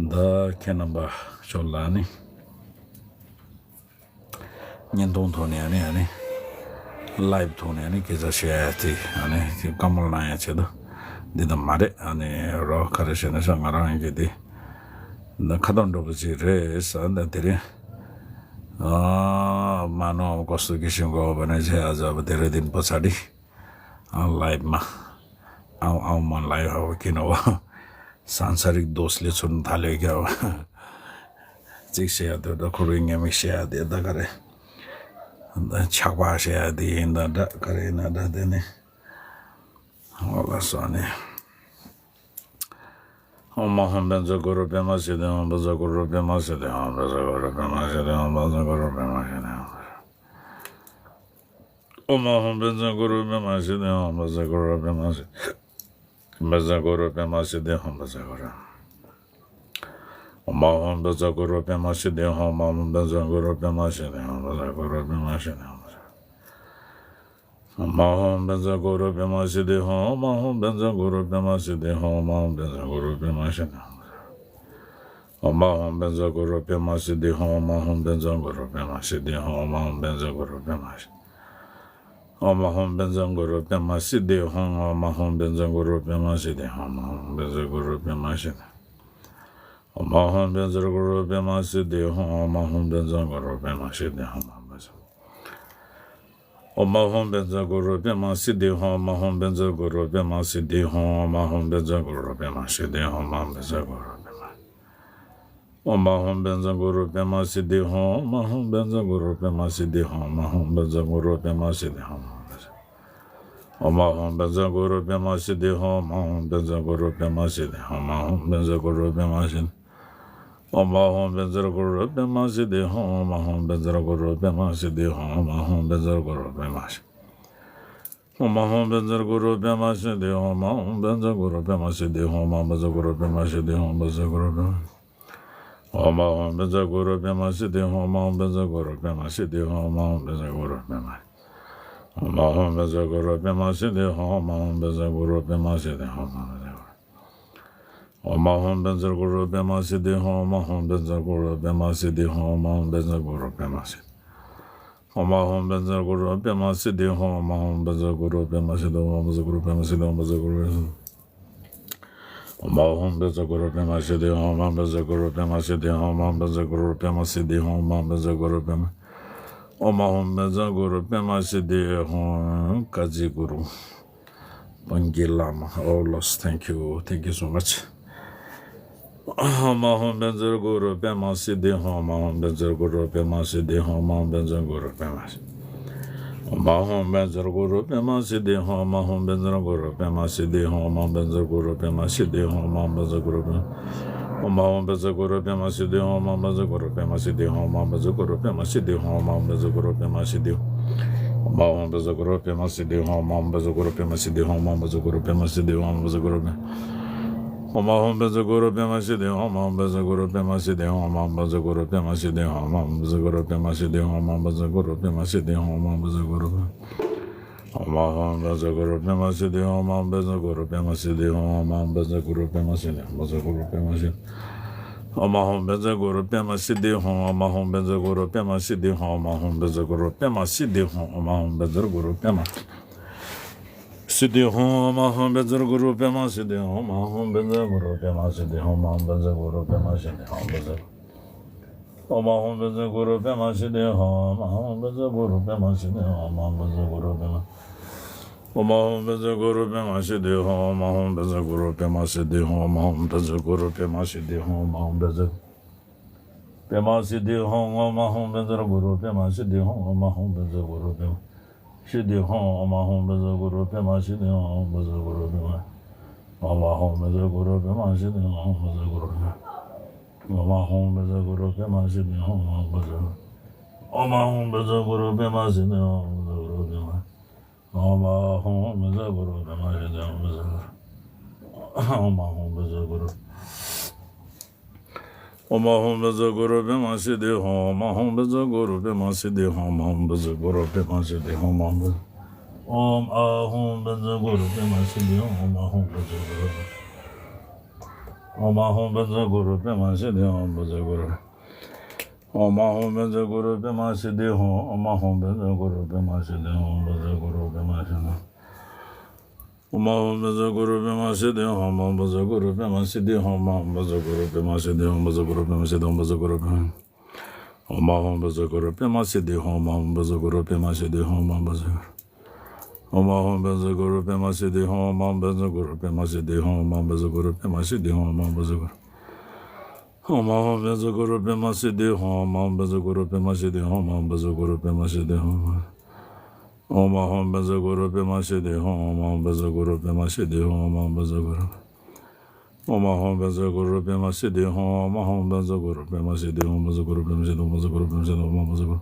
ད་ཁྱེད་རྣམ་པ་ཚོ་ལ་ཨ་ནི་བརྙན་ཐུང་ཐོག་ནས་ཨ་ནི་ཨ་ནི་live་ཐོག་ནས་ཨ་ནི་སྐད་ཆ་བཤད་ཡ་དེ་ཨ་ནི་བཀའ་མོལ་གནང་ཡ་ཆེད་དུ་འདི་ད་མ་རེད། ཨ་ནི་རོ་ག་རེ་བཤད་ན་ཤ་ང་རང་ཡིན་གྱི་དེ་ད་ཁ་ཐོར་འགྲོ་བ་ཅིག་རེད་ས་ད་དེ་རིང་། ཨ་མ་ནོ་གོ་སུ་གི་ཤིང་གོ་བ་ནི་ཆེ་ཨ་ཛ་བ་དེ་རེ་དིན་པོ་ཚ་དི། ཨ་live་མ། ཨ་ཨ་མ་live་ཧ་བ་ཀི་ནོ་བ། སང་ས་རིག་དོ་སི་ལེ་ཚུར་ཐ་ལེ་ག་བ། ཅིག་ཤེ་ཡ་དེ་ད་ཁོ་རེ་ངེ་མིག་ཤེ་ཡ་དེ་ད་ག་རེ། ཆག་པ་ཤེ་ཡ་དེ་ཡིན་ད་ད་ག་རེ་ཡིན་ན་ད་དེ་ནི། ཨོ་ལ་སོ་ནི། Om Ahom Benzor Guru Brahma Siddhi Om Benzor Guru Brahma Siddhi Om Benzor Guru Brahma Siddhi Om Benzor Guru Brahma Siddhi Om. ཨོཾ་ཨཱཿཧཱུྃ་བཛྲ་གུ་རུ་པདྨ་སིདྡྷི་ཧཱུྃ། བཛྲ་གུ་རུ་པདྨ་སིདྡྷི། བཛྲ་གུ་རུ་པདྨ་སིདྡྷི་ཧཱུྃ། བཛྲ་གུ་རུ། ཨོཾ་ཨཱཿཧཱུྃ་བཛྲ་གུ་རུ་པདྨ་སིདྡྷི་ཧཱུྃ། ཨོཾ་ཨཱཿཧཱུྃ་བཛྲ་གུ་རུ་པདྨ་སིདྡྷི་ཧཱུྃ། བཛྲ་གུ་རུ་པདྨ་སིདྡྷི་ཧཱུྃ། ཨོཾ་ཨཱཿཧཱུྃ་བཛྲ་གུ་རུ་པདྨ་སིདྡྷི་ཧཱུྃ། ཨོཾ་ཨཱཿཧཱུྃ་བཛྲ་གུ་རུ་པདྨ་སིདྡྷི་ཧཱུྃ། ཨོཾ་ཨཱཿཧཱུྃ་བཛྲ་གུ་རུ་པདྨ་སིདྡྷི་ཧཱུྃ། ཨོཾ་ཨཱཿཧཱུྃ་བཛྲ་གུ་རུ་པདྨ་སིདྡྷི་ཧཱུྃ། ཨོཾ་ཨཱཿཧཱུྃ་བཛྲ་གུ་རུ་པདྨ་སིདྡྷི་ཧཱུྃ། ཨོཾ་ཨཱཿཧཱུྃ་བཛྲ་གུ་རུ་པདྨ་སིདྡྷི། ཨོཾ་ཨཱཿཧཱུྃ་བཛྲ་གུ་རུ་པདྨ་སིདྡྷི་ཧཱུྃ། ཨོཾ་ཨཱཿཧཱུྃ་བཛྲ་གུ་རུ་པདྨ་སིདྡྷི་ཧཱུྃ། ཨོཾ་ཨཱཿཧཱུྃ་བཛྲ་གུ་རུ་པདྨ་སིདྡྷི། ཨོཾ་ཨཱཿཧཱུྃ་བཛྲ་གུ་རུ་པདྨ་སིདྡྷི་ཧཱུྃ། ཨོཾ་ཨཱཿཧཱུྃ་བཛྲ་གུ་རུ་པདྨ་སིདྡྷི་ཧཱུྃ། ཨོཾ་ཨཱཿཧཱུྃ་བཛྲ་གུ་རུ་པདྨ་སིདྡྷི་ཧཱུྃ། ཨོཾ་ཨཱཿཧཱུྃ་བཛྲ་གུ་རུ་པདྨ་སིདྡྷི་ཧཱུྃ། ཨོཾ་ཨཱཿཧཱུྃ་བཛྲ་གུ་རུ་པདྨ་སིདྡྷི་ཧཱུྃ། ཨོཾ་ཨཱཿཧཱུྃ་བཛྲ་གུ་རུ་པདྨ། ཨོཾ་ཨཱཿཧཱུྃ་བཛྲ་གུ་རུ་པདྨ་སིདྡྷི་ཧཱུྃ། ཨོཾ་ཨཱཿཧཱུྃ་བཛྲ་གུ་རུ་པདྨ་སིདྡྷི་ཧཱུྃ། ཨོཾ་ཨཱཿཧཱུྃ་བཛྲ་གུ་རུ་པདྨ་སིདྡྷི་ཧཱུྃ། ཨོཾ་ཨཱཿཧཱུྃ་བཛྲ་གུ་རུ་པདྨ་སིདྡྷི་ཧཱུྃ། ཨོཾ་ཨཱཿཧཱུྃ་བཛྲ་གུ་རུ་པདྨ་སིདྡྷི་ཧཱུྃ། ཨོཾ་ཨཱཿཧཱུྃ་བཛྲ་གུ་རུ་པདྨ་སིདྡྷི། ཨོཾ་ཨཱཿཧཱུྃ་བཛྲ་གུ་རུ་པདྨ་སིདྡྷི་ཧཱུྃ། ཨོཾ་ཨཱཿཧཱུྃ་བཛྲ་གུ་རུ་པདྨ་སིདྡྷི་ཧཱུྃ། ཨོཾ་ཨཱཿཧཱུྃ་བཛྲ་གུ་རུ་པདྨ་སིདྡྷི། ཨོཾ་ཨཱཿཧཱུྃ་བཛྲ་གུ་རུ་པདྨ་སིདྡྷི། ཨོཾ་ཨཱཿཧཱུྃ་བཛྲ་གུ་རུ་པདྨ་སིདྡྷི་ཧཱུྃ། ཨོཾ་ཨཱཿཧཱུྃ་བཛྲ་གུ་རུ་པདྨ་སིདྡྷི་ཧཱུྃ། བཛྲ་གུ་རུ་པདྨ། ཨོཾ་ཨཱཿཧཱུྃ་བཛྲ་གུ་རུ་པདྨ་སིདྡྷི་ཧཱུྃ། ཨོཾ་ཨཱཿཧཱུྃ་བཛྲ་གུ་རུ་པདྨ་སིདྡྷི་ཧཱུྃ། ཨོཾ་ཨཱཿཧཱུྃ་བཛྲ་གུ་རུ་པདྨ། ཨོཾ་ཨཱཿཧཱུྃ་བཛྲ་གུ་རུ་པདྨ་སིདྡྷི་ཧཱུྃ། ཨོཾ་ཨཱཿཧཱུྃ་བཛྲ་གུ་རུ་པདྨ་སིདྡྷི་ཧཱུྃ། ཨོཾ་ཨཱཿཧཱུྃ་བཛྲ་གུ་རུ་པདྨ་སིདྡྷི་ཧཱུྃ། ཨོཾ་ཨཱཿཧཱུྃ་བཛྲ་གུ་རུ་པདྨ་སིདྡྷི་ཧཱུྃ། ཨོཾ་ཨཱཿཧཱུྃ་བཛྲ་གུ་རུ་པདྨ་སིདྡྷི། ཨོཾ་ཨཱཿཧཱུྃ་བཛྲ་གུ་རུ་པདྨ་སིདྡྷི་ཧཱུྃ། ཨོཾ་ཨཱཿཧཱུྃ་བཛྲ་གུ་རུ་པདྨ་སིདྡྷི་ཧཱུྃ། ཨོཾ་ཨཱཿཧཱུྃ་བཛྲ་གུ་རུ་པདྨ་སིདྡྷི་ཧཱུྃ། བཛྲ་གུ་རུ་པདྨ། ཨོཾ་ཨཱཿཧཱུྃ་བཛྲ་གུ་རུ་པདྨ་སིདྡྷི་ཧཱུྃ། ཨོཾ་ཨཱཿཧཱུྃ་བཛྲ་གུ་རུ་པདྨ་སིདྡྷི་ཧཱུྃ། ཨོཾ་ཨཱཿཧཱུྃ་བཛྲ་གུ་རུ་པདྨ་སིདྡྷི་ཧཱུྃ། ཨོཾ་ཨཱཿཧཱུྃ་བཛྲ་གུ་རུ་པདྨ། ཨོཾ་ཨཱཿཧཱུྃ་བཛྲ་གུ་རུ་པདྨ་སིདྡྷི་ཧཱུྃ། བཀའ་བརྒྱུད་གུ་རུ། Pangi Lama. Oh, Lord, thank you. Thank you so much. ཨོཾ་ཨཱཿཧཱུྃ་བཛྲ་གུ་རུ་པདྨ་སིདྡྷི་ཧཱུྃ། ཨོཾ་ཨཱཿཧཱུྃ་བཛྲ་གུ་རུ་པདྨ་སིདྡྷི་ཧཱུྃ། ཨོཾ་ཨཱཿཧཱུྃ་བཛྲ་གུ་རུ་པདྨ་སིདྡྷི། ཨོཾ་ཨཱཿཧཱུྃ་བཛྲ་གུ་རུ་པདྨ་སིདྡྷི་ཧཱུྃ། ཨོཾ་ཨཱཿཧཱུྃ་བཛྲ་གུ་རུ་པདྨ་སིདྡྷི་ཧཱུྃ། ཨོཾ་ཨཱཿཧཱུྃ་བཛྲ་གུ་རུ་པདྨ་སིདྡྷི་ཧཱུྃ། ཨོཾ་ཨཱཿཧཱུྃ་བཛྲ་གུ་རུ་པདྨ། ཨོཾ་ཨཱཿཧཱུྃ་བཛྲ་གུ་རུ་པདྨ་སིདྡྷི་ཧཱུྃ། ཨོཾ་ཨཱཿཧཱུྃ་བཛྲ་གུ་རུ་པདྨ་སིདྡྷི་ཧཱུྃ། ཨོཾ་ཨཱཿཧཱུྃ་བཛྲ་གུ་རུ་པདྨ་སིདྡྷི་ཧཱུྃ། ཨོཾ་ཨཱཿཧཱུྃ་བཛྲ་གུ་རུ་པདྨ་སིདྡྷི། ཨོཾ་ཨཱཿཧཱུྃ་བཛྲ་གུ་རུ་པདྨ་སིདྡྷི་ཧཱུྃ། ཨོཾ་ཨཱཿཧཱུྃ་བཛྲ་གུ་རུ་པདྨ་སིདྡྷི་ཧཱུྃ། ཨོཾ་ཨཱཿཧཱུྃ་བཛྲ་གུ་རུ་པདྨ། ཨོཾ་ཨཱཿཧཱུྃ་བཛྲ་གུ་རུ་པདྨ་སིདྡྷི་ཧཱུྃ། ཨོཾ་ཨཱཿཧཱུྃ་བཛྲ་གུ་རུ་པདྨ་སིདྡྷི་ཧཱུྃ། ཨོཾ་ཨཱཿཧཱུྃ་བཛྲ་གུ་རུ་པདྨ་སིདྡྷི་ཧཱུྃ། ཨོཾ་ཨཱཿཧཱུྃ་བཛྲ་གུ་རུ་པདྨ་སིདྡྷི་ཧཱུྃ། ཨོཾ་ཨཱཿཧཱུྃ་བཛྲ་གུ་རུ་པདྨ་སིདྡྷི་ཧཱུྃ། ཨོཾ་ཨཱཿཧཱུྃ་བཛྲ་གུ་རུ་པདྨ་སིདྡྷི་ཧཱུྃ། ཨོཾ་ཨཱཿཧཱུྃ་བཛྲ་གུ་རུ་པདྨ་སིདྡྷི་ཧཱུྃ། ཨོཾ་ཨཱཿཧཱུྃ་བཛྲ་གུ་རུ་པདྨ་སིདྡྷི་ཧཱུྃ། བཛྲ་གུ་རུ་པདྨ་སིདྡྷི། ཨོཾ་ཨཱཿཧཱུྃ་བཛྲ་གུ་རུ་པདྨ་སིདྡྷི་ཧཱུྃ། ཨོཾ་ཨཱཿཧཱུྃ་བཛྲ་གུ་རུ་པདྨ་སིདྡྷི་ཧཱུྃ། ཨོཾ་ཨཱཿཧཱུྃ་བཛྲ་གུ་རུ་པདྨ་སིདྡྷི་ཧཱུྃ། ཨོཾ་ཨཱཿཧཱུྃ་བཛྲ་གུ་རུ་པདྨ་སིདྡྷི་ཧཱུྃ། ཨོཾ་ཨཱཿཧཱུྃ་བཛྲ་གུ་རུ་པདྨ་སིདྡྷི་ཧཱུྃ། ཨོཾ་ཨཱཿཧཱུྃ་བཛྲ་གུ་རུ་པདྨ་སིདྡྷི་ཧཱུྃ། ཨོཾ་ཨཱཿཧཱུྃ་བཛྲ་གུ་རུ་པདྨ་སིདྡྷི་ཧཱུྃ། བཛྲ། ཨོཾ་ཨཱཿཧཱུྃ་བཛྲ་གུ་རུ་པདྨ་སིདྡྷི་ཧཱུྃ། ཨོཾ་ཨཱཿཧཱུྃ་བཛྲ་གུ་རུ་པདྨ་སིདྡྷི་ཧཱུྃ། ཨོཾ་ཨཱཿཧཱུྃ་བཛྲ་གུ་རུ་པདྨ། ཨོཾ་ཨཱཿཧཱུྃ་བཛྲ་གུ་རུ་པདྨ་སིདྡྷི་ཧཱུྃ། ཨོཾ་ཨཱཿཧཱུྃ་བཛྲ་གུ་རུ་པདྨ་སིདྡྷི་ཧཱུྃ། ཨོཾ་ཨཱཿཧཱུྃ་བཛྲ་གུ་རུ་པདྨ་སིདྡྷི་ཧཱུྃ། ཨོཾ་ཨཱཿཧཱུྃ་བཛྲ་པདྨ་སིདྡྷི་ཧཱུྃ། ཨོཾ་ཨཱཿཧཱུྃ་བཛྲ་གུ་རུ་པདྨ་སིདྡྷི་ཧཱུྃ། ཨོཾ་ཨཱཿཧཱུྃ་བཛྲ་གུ་རུ་པདྨ་སིདྡྷི་ཧཱུྃ། ཨོཾ་ཨཱཿཧཱུྃ་བཛྲ་གུ་རུ་པདྨ་སིདྡྷི་ཧཱུྃ། ཨོཾ་ཨཱཿཧཱུྃ་བཛྲ་གུ་རུ་པདྨ། ཨོཾ་ཨཱཿཧཱུྃ་བཛྲ་གུ་རུ་པདྨ་སིདྡྷི་ཧཱུྃ། བཛྲ་གུ་རུ་པདྨ། ཨོཾ་ཨཱཿཧཱུྃ་བཛྲ་གུ་རུ་པདྨ་སིདྡྷི་ཧཱུྃ། ཨོཾ་ཨཱཿཧཱུྃ་བཛྲ། ཨོཾ་ཨཱཿཧཱུྃ་བཛྲ་གུ་རུ་པདྨ་སིདྡྷི་ཧཱུྃ། བཛྲ་གུ་རུ་པདྨ། ཨོཾ་ཨཱཿཧཱུྃ་བཛྲ་གུ་རུ་པདྨ་སིདྡྷི་ཧཱུྃ། བཛྲ་གུ་རུ། ཨོཾ་ཨཱཿཧཱུྃ་བཛྲ་གུ་རུ། ཨོཾ་ཨཱཿཧཱུྃ་བཛྲ་གུ་རུ་པདྨ་སིདྡྷི་ཧཱུྃ། ཨོཾ་ཨཱཿཧཱུྃ་བཛྲ་གུ་རུ་པདྨ་སིདྡྷི་ཧཱུྃ། ཨོཾ་ཨཱཿཧཱུྃ་བཛྲ་གུ་རུ་པདྨ་སིདྡྷི་ཧཱུྃ། ཨོཾ་ཨཱཿཧཱུྃ་བཛྲ་གུ་རུ་པདྨ་སིདྡྷི་ཧཱུྃ། ཨོཾ་ཨཱཿཧཱུྃ་བཛྲ་གུ་རུ། ཨོཾ་ཨཱཿཧཱུྃ་བཛྲ་གུ་རུ་པདྨ་སིདྡྷི་ཧཱུྃ། བཛྲ་གུ་རུ། ཨོཾ་ཨཱཿཧཱུྃ་བཛྲ་གུ་རུ་པདྨ་སིདྡྷི་ཧཱུྃ། ཨོཾ་ཨཱཿཧཱུྃ་བཛྲ་གུ་རུ་པདྨ་སིདྡྷི་ཧཱུྃ། བཛྲ་གུ་རུ་པདྨ་སིདྡྷི། ཨོཾ་ཨཱཿཧཱུྃ་བཛྲ་གུ་རུ་པདྨ་སིདྡྷི་ཧཱུྃ། ཨོཾ་བཛྲ་གུ་རུ་པདྨ་སིདྡྷི་ཧཱུྃ། ཨོཾ་བཛྲ་གུ་རུ་པདྨ་སིདྡྷི་ཧཱུྃ། བཛྲ་གུ་རུ་པདྨ་སིདྡྷི་ཧཱུྃ། བཛྲ་གུ་རུ་པདྨ། ཨོཾ་ཨཱཿཧཱུྃ་བཛྲ་གུ་རུ་པདྨ་སིདྡྷི་ཧཱུྃ། ཨོཾ་བཛྲ་གུ་རུ་པདྨ་སིདྡྷི་ཧཱུྃ། ཨོཾ་བཛྲ། ཨོཾ་ཨཱཿཧཱུྃ་བཛྲ་གུ་རུ་པདྨ་སིདྡྷི་ཧཱུྃ། ཨོཾ་བཛྲ་གུ་རུ་པདྨ་སིདྡྷི་ཧཱུྃ། ཨོཾ་བཛྲ་གུ་རུ་པདྨ་སིདྡྷི་ཧཱུྃ། ཨོཾ་བཛྲ་གུ་རུ། ཨོཾ་ཨཱཿཧཱུྃ་བཛྲ་གུ་རུ་པདྨ་སིདྡྷི་ཧཱུྃ། ཨོཾ་ཨཱཿཧཱུྃ་བཛྲ་གུ་རུ་པདྨ་སིདྡྷི་ཧཱུྃ། ཨོཾ་བཛྲ་གུ་རུ་པདྨ་སིདྡྷི་ཧཱུྃ། ཨོཾ་ཨཱཿཧཱུྃ་བཛྲ་གུ་རུ་པདྨ་སིདྡྷི་ཧཱུྃ། ཨོཾ་བཛྲ་གུ་རུ་པདྨ་སིདྡྷི་ཧཱུྃ། ཨོཾ་བཛྲ་གུ་རུ། ཨོཾ་ཨཱཿཧཱུྃ་བཛྲ་གུ་རུ་པདྨ་སིདྡྷི་ཧཱུྃ། ཨོཾ་ཨཱཿཧཱུྃ་བཛྲ་གུ་རུ་པདྨ་སིདྡྷི་ཧཱུྃ། བཛྲ་གུ་རུ་པདྨ་སིདྡྷི་ཧཱུྃ། བཛྲ་གུ་རུ་པདྨ་སིདྡྷི་ཧཱུྃ། ཨོཾ་བཛྲ་གུ་རུ།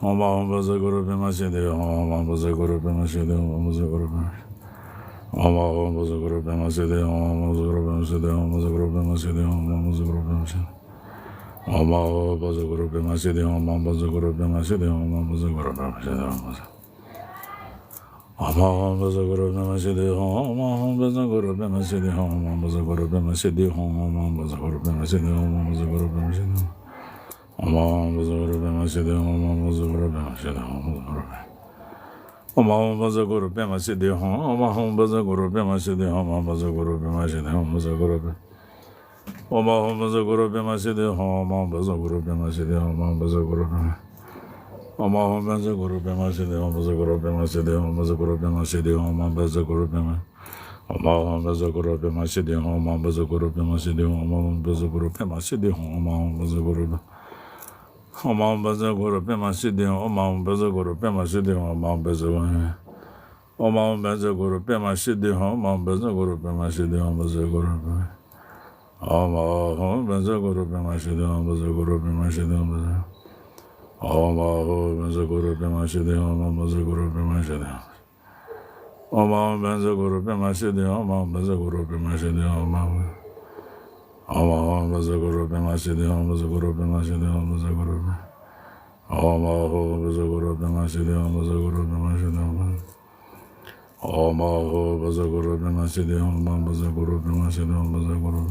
ཨོཾ་ཨཱཿཧཱུྃ་བཛྲ་གུ་རུ་པདྨ་སིདྡྷི་ཧཱུྃ། ཨོཾ་ཨཱཿཧཱུྃ་བཛྲ་གུ་རུ་པདྨ་སིདྡྷི་ཧཱུྃ། ཨོཾ་བཛྲ་གུ་རུ་པདྨ། ཨོཾ་ཨཱཿཧཱུྃ་བཛྲ་གུ་རུ་པདྨ་སིདྡྷི་ཧཱུྃ། ཨོཾ་བཛྲ་གུ་རུ་པདྨ་སིདྡྷི་ཧཱུྃ། བཛྲ་གུ་རུ་པདྨ་སིདྡྷི་ཧཱུྃ། ཨོཾ་བཛྲ་གུ་རུ་པདྨ་སིདྡྷི། ཨོཾ་ཨཱཿཧཱུྃ་བཛྲ་གུ་རུ་པདྨ་སིདྡྷི་ཧཱུྃ། ཨོཾ་བཛྲ་གུ་རུ་པདྨ་སིདྡྷི་ཧཱུྃ། ཨོཾ་བཛྲ་གུ་རུ་པདྨ་སིདྡྷི་ཧཱུྃ། ཨོཾ་ཨཱཿཧཱུྃ་བཛྲ་གུ་རུ་པདྨ་སིདྡྷི་ཧཱུྃ། ཨོཾ་ཨཱཿཧཱུྃ་བཛྲ་གུ་རུ་པདྨ་སིདྡྷི་ཧཱུྃ། ཨོཾ་ཨཱཿཧཱུྃ་བཛྲ་གུ་རུ་པདྨ་སིདྡྷི་ཧཱུྃ། ཨོཾ་བཛྲ་གུ་རུ་པདྨ་སིདྡྷི་ཧཱུྃ། ཨོཾ་ཨཱཿཧཱུྃ་བཛྲ་གུ་རུ་པདྨ་སིདྡྷི་ཧཱུྃ། ཨོཾ་ཨཱཿཧཱུྃ་བཛྲ་གུ་རུ་པདྨ་སིདྡྷི་ཧཱུྃ། ཨོཾ་ཨཱཿཧཱུྃ་བཛྲ་གུ་རུ་པདྨ་སིདྡྷི་ཧཱུྃ། ཨོཾ་བཛྲ་གུ་རུ་པདྨ། ཨོཾ་ཨཱཿཧཱུྃ་བཛྲ་གུ་རུ་པདྨ་སིདྡྷི་ཧཱུྃ། ཨོཾ་ཨཱཿཧཱུྃ་བཛྲ་གུ་རུ་པདྨ་སིདྡྷི་ཧཱུྃ། ཨོཾ་བཛྲ་གུ་རུ་པདྨ། ཨོཾ་ཨཱཿཧཱུྃ་བཛྲ་གུ་རུ་པདྨ་སིདྡྷི་ཧཱུྃ། ཨོཾ་ཨཱཿཧཱུྃ་བཛྲ་གུ་རུ་པདྨ་སིདྡྷི་ཧཱུྃ། ཨོཾ་བཛྲ་གུ་རུ་པདྨ། ཨོཾ་ཨཱཿཧཱུྃ་བཛྲ་གུ་རུ་པདྨ་སིདྡྷི་ཧཱུྃ། བཛྲ་གུ་རུ་པདྨ་སིདྡྷི་ཧཱུྃ། བཛྲ་གུ་རུ་པདྨ་སིདྡྷི་ཧཱུྃ། ཨོཾ་བཛྲ་གུ་རུ་པདྨ། ཨོཾ་ཨཱཿཧཱུྃ་བཛྲ་གུ་རུ་པདྨ་སིདྡྷི་ཧཱུྃ། ཨོཾ་བཛྲ་གུ་རུ་པདྨ་སིདྡྷི་ཧཱུྃ། ཨོཾ་བཛྲ་གུ་རུ་པདྨ་སིདྡྷི་ཧཱུྃ། ཨོཾ་བཛྲ་གུ་རུ། ཨོཾ་བཛྲ་གུ་རུ་པདྨ་སིདྡྷི་ཧཱུྃ། ཨོཾ་བཛྲ་གུ་རུ་པདྨ་སིདྡྷི་ཧཱུྃ། ཨོཾ་བཛྲ་གུ་རུ། ཨོཾ་བཛྲ་གུ་རུ་པདྨ་སིདྡྷི་ཧཱུྃ། ཨོཾ་བཛྲ་གུ་རུ་པདྨ་སིདྡྷི་ཧཱུྃ། བཛྲ་གུ་རུ་པདྨ། ཨོཾ་ཨཱཿཧཱུྃ་བཛྲ་གུ་རུ་པདྨ་སིདྡྷི་ཧཱུྃ། བཛྲ་གུ་རུ་པདྨ་སིདྡྷི་ཧཱུྃ། བཛྲ། ཨོཾ་ཨཱཿཧཱུྃ་བཛྲ་གུ་རུ་པདྨ་སིདྡྷི་ཧཱུྃ། ཨོཾ་བཛྲ་གུ་རུ་པདྨ་སིདྡྷི་ཧཱུྃ། ཨོཾ་ཨཱཿཧཱུྃ་བཛྲ་གུ་རུ་པདྨ་སིདྡྷི་ཧཱུྃ། ཨོཾ་བཛྲ་གུ་རུ་པདྨ་སིདྡྷི་ཧཱུྃ། ཨོཾ་ཨཱཿཧཱུྃ་བཛྲ་གུ་རུ་པདྨ་སིདྡྷི་ཧཱུྃ། བཛྲ་གུ་རུ་པདྨ་སིདྡྷི་ཧཱུྃ། བཛྲ་གུ་རུ། ཨོཾ་ཨཱཿཧཱུྃ་བཛྲ་གུ་རུ་པདྨ་སིདྡྷི་ཧཱུྃ། བཛྲ་གུ་རུ་པདྨ་སིདྡྷི་ཧཱུྃ། ཨོཾ་ཨཱཿཧཱུྃ་བཛྲ་གུ་རུ་པདྨ་སིདྡྷི་ཧཱུྃ། བཛྲ་གུ་རུ་པདྨ་སིདྡྷི་ཧཱུྃ། བཛྲ་གུ་རུ།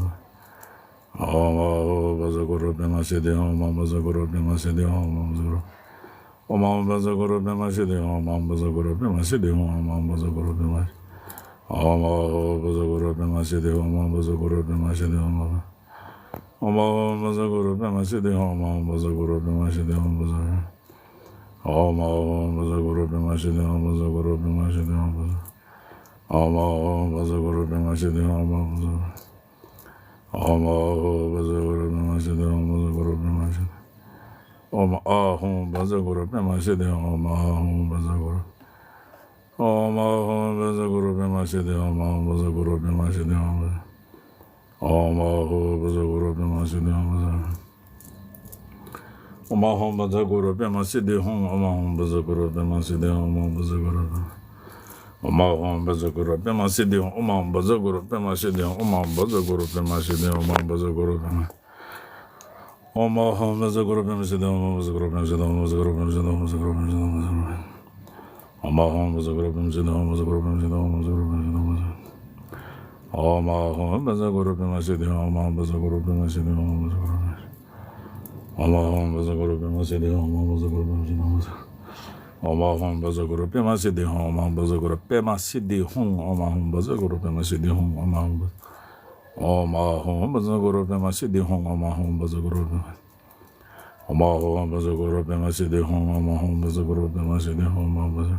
ཨོཾ་ཨཱཿཧཱུྃ་བཛྲ་གུ་རུ་པདྨ་སིདྡྷི་ཧཱུྃ། ཨོཾ་བཛྲ་གུ་རུ་པདྨ་སིདྡྷི་ཧཱུྃ། ཨོཾ་བཛྲ་གུ་རུ། ཨོཾ་ཨཱཿཧཱུྃ་བཛྲ་གུ་རུ་པདྨ་སིདྡྷི་ཧཱུྃ། ཨོཾ་བཛྲ་གུ་རུ་པདྨ་སིདྡྷི་ཧཱུྃ། ཨོཾ་བཛྲ་གུ་རུ་པདྨ། ཨོཾ་ཨཱཿཧཱུྃ་བཛྲ་གུ་རུ་པདྨ་སིདྡྷི་ཧཱུྃ། ཨོཾ་བཛྲ་གུ་རུ་པདྨ་སིདྡྷི་ཧཱུྃ། ཨོཾ་ཨཱཿཧཱུྃ་བཛྲ་གུ་རུ་པདྨ་སིདྡྷི་ཧཱུྃ། ཨོཾ་བཛྲ་གུ་རུ་པདྨ་སིདྡྷི་ཧཱུྃ། བཛྲ། ཨོཾ་ཨཱཿཧཱུྃ་བཛྲ་གུ་རུ་པདྨ་སིདྡྷི་ཧཱུྃ། བཛྲ་གུ་རུ་པདྨ་སིདྡྷི་ཧཱུྃ། བཛྲ། ཨོཾ་ཨཱཿཧཱུྃ་བཛྲ་གུ་རུ་པདྨ་སིདྡྷི་ཧཱུྃ། ཨོཾ་བཛྲ། ཨོཾ་ཨཱཿཧཱུྃ་བཛྲ་གུ་རུ་པདྨ་སིདྡྷི་ཧཱུྃ། བཛྲ་གུ་རུ་པདྨ་སིདྡྷི། ཨོཾ་ཨཱཿཧཱུྃ་བཛྲ་གུ་རུ་པདྨ་སིདྡྷི་ཧཱུྃ། ཨོཾ་ཨཱཿཧཱུྃ་བཛྲ་གུ་རུ། ཨོཾ་ཨཱཿཧཱུྃ་བཛྲ་གུ་རུ་པདྨ་སིདྡྷི་ཧཱུྃ། ཨོཾ་ཨཱཿཧཱུྃ་བཛྲ་གུ་རུ་པདྨ་སིདྡྷི་ཧཱུྃ། ཨོཾ་ཨཱཿཧཱུྃ་བཛྲ་གུ་རུ་པདྨ་སིདྡྷི་ཧཱུྃ། ཨོཾ་ཨཱཿཧཱུྃ་བཛྲ་གུ་རུ་པདྨ་སིདྡྷི་ཧཱུྃ། ཨོཾ་ཨཱཿཧཱུྃ་བཛྲ་གུ་རུ་པདྨ་སིདྡྷི་ཧཱུྃ། ཨོཾ་ཨཱཿཧཱུྃ་བཛྲ་གུ་རུ། ཨོཾ་ཨཱཿཧཱུྃ་བཛྲ་གུ་རུ་པདྨ་སིདྡྷི་ཧཱུྃ། ཨོཾ་ཨཱཿཧཱུྃ་བཛྲ་གུ་རུ་པདྨ་སིདྡྷི་ཧཱུྃ། ཨོཾ་ཨཱཿཧཱུྃ་བཛྲ་གུ་རུ་པདྨ་སིདྡྷི་ཧཱུྃ། ཨོཾ་ཨཱཿཧཱུྃ་བཛྲ་གུ་རུ་པདྨ། ཨོཾ་ཨཱཿཧཱུྃ་བཛྲ་གུ་རུ་པདྨ་སིདྡྷི་ཧཱུྃ། ཨོཾ་ཨཱཿཧཱུྃ་བཛྲ་གུ་རུ་པདྨ་སིདྡྷི་ཧཱུྃ། ཨོཾ་ཨཱཿཧཱུྃ་བཛྲ་གུ་རུ་པདྨ་སིདྡྷི་ཧཱུྃ། ཨོཾ་ཨཱཿཧཱུྃ་བཛྲ་གུ་རུ་པདྨ་སིདྡྷི་ཧཱུྃ། ཨོཾ་ཨཱཿཧཱུྃ་བཛྲ་གུ་རུ་པདྨ་སིདྡྷི་ཧཱུྃ། ཨོཾ་ཨཱཿཧཱུྃ་བཛྲ་གུ་རུ་པདྨ་སིདྡྷི་ཧཱུྃ། ཨོཾ་ཨཱཿཧཱུྃ་བཛྲ་གུ་རུ་པདྨ་སིདྡྷི་ཧཱུྃ། ཨོཾ་ཨཱཿཧཱུྃ་བཛྲ་གུ་རུ་པདྨ་སིདྡྷི་ཧཱུྃ། ཨོཾ་ཨཱཿཧཱུྃ་བཛྲ་གུ་རུ་པདྨ་སིདྡྷི་ཧཱུྃ། ཨོཾ་ཨཱཿཧཱུྃ་བཛྲ་གུ་རུ་པདྨ་སིདྡྷི་ཧཱུྃ། ཨོཾ་ཨཱཿཧཱུྃ་བཛྲ། ཨོཾ་ཨཱཿཧཱུྃ་བཛྲ་གུ་རུ་པདྨ་སིདྡྷི་ཧཱུྃ། ཨོཾ་ཨཱཿཧཱུྃ་བཛྲ་གུ་རུ་པདྨ། ཨོཾ་ཨཱཿཧཱུྃ་བཛྲ་གུ་རུ་པདྨ་སིདྡྷི་ཧཱུྃ། ཨོཾ་ཨཱཿཧཱུྃ་བཛྲ་གུ་རུ་པདྨ་སིདྡྷི་ཧཱུྃ། ཨོཾ་ཨཱཿཧཱུྃ་བཛྲ།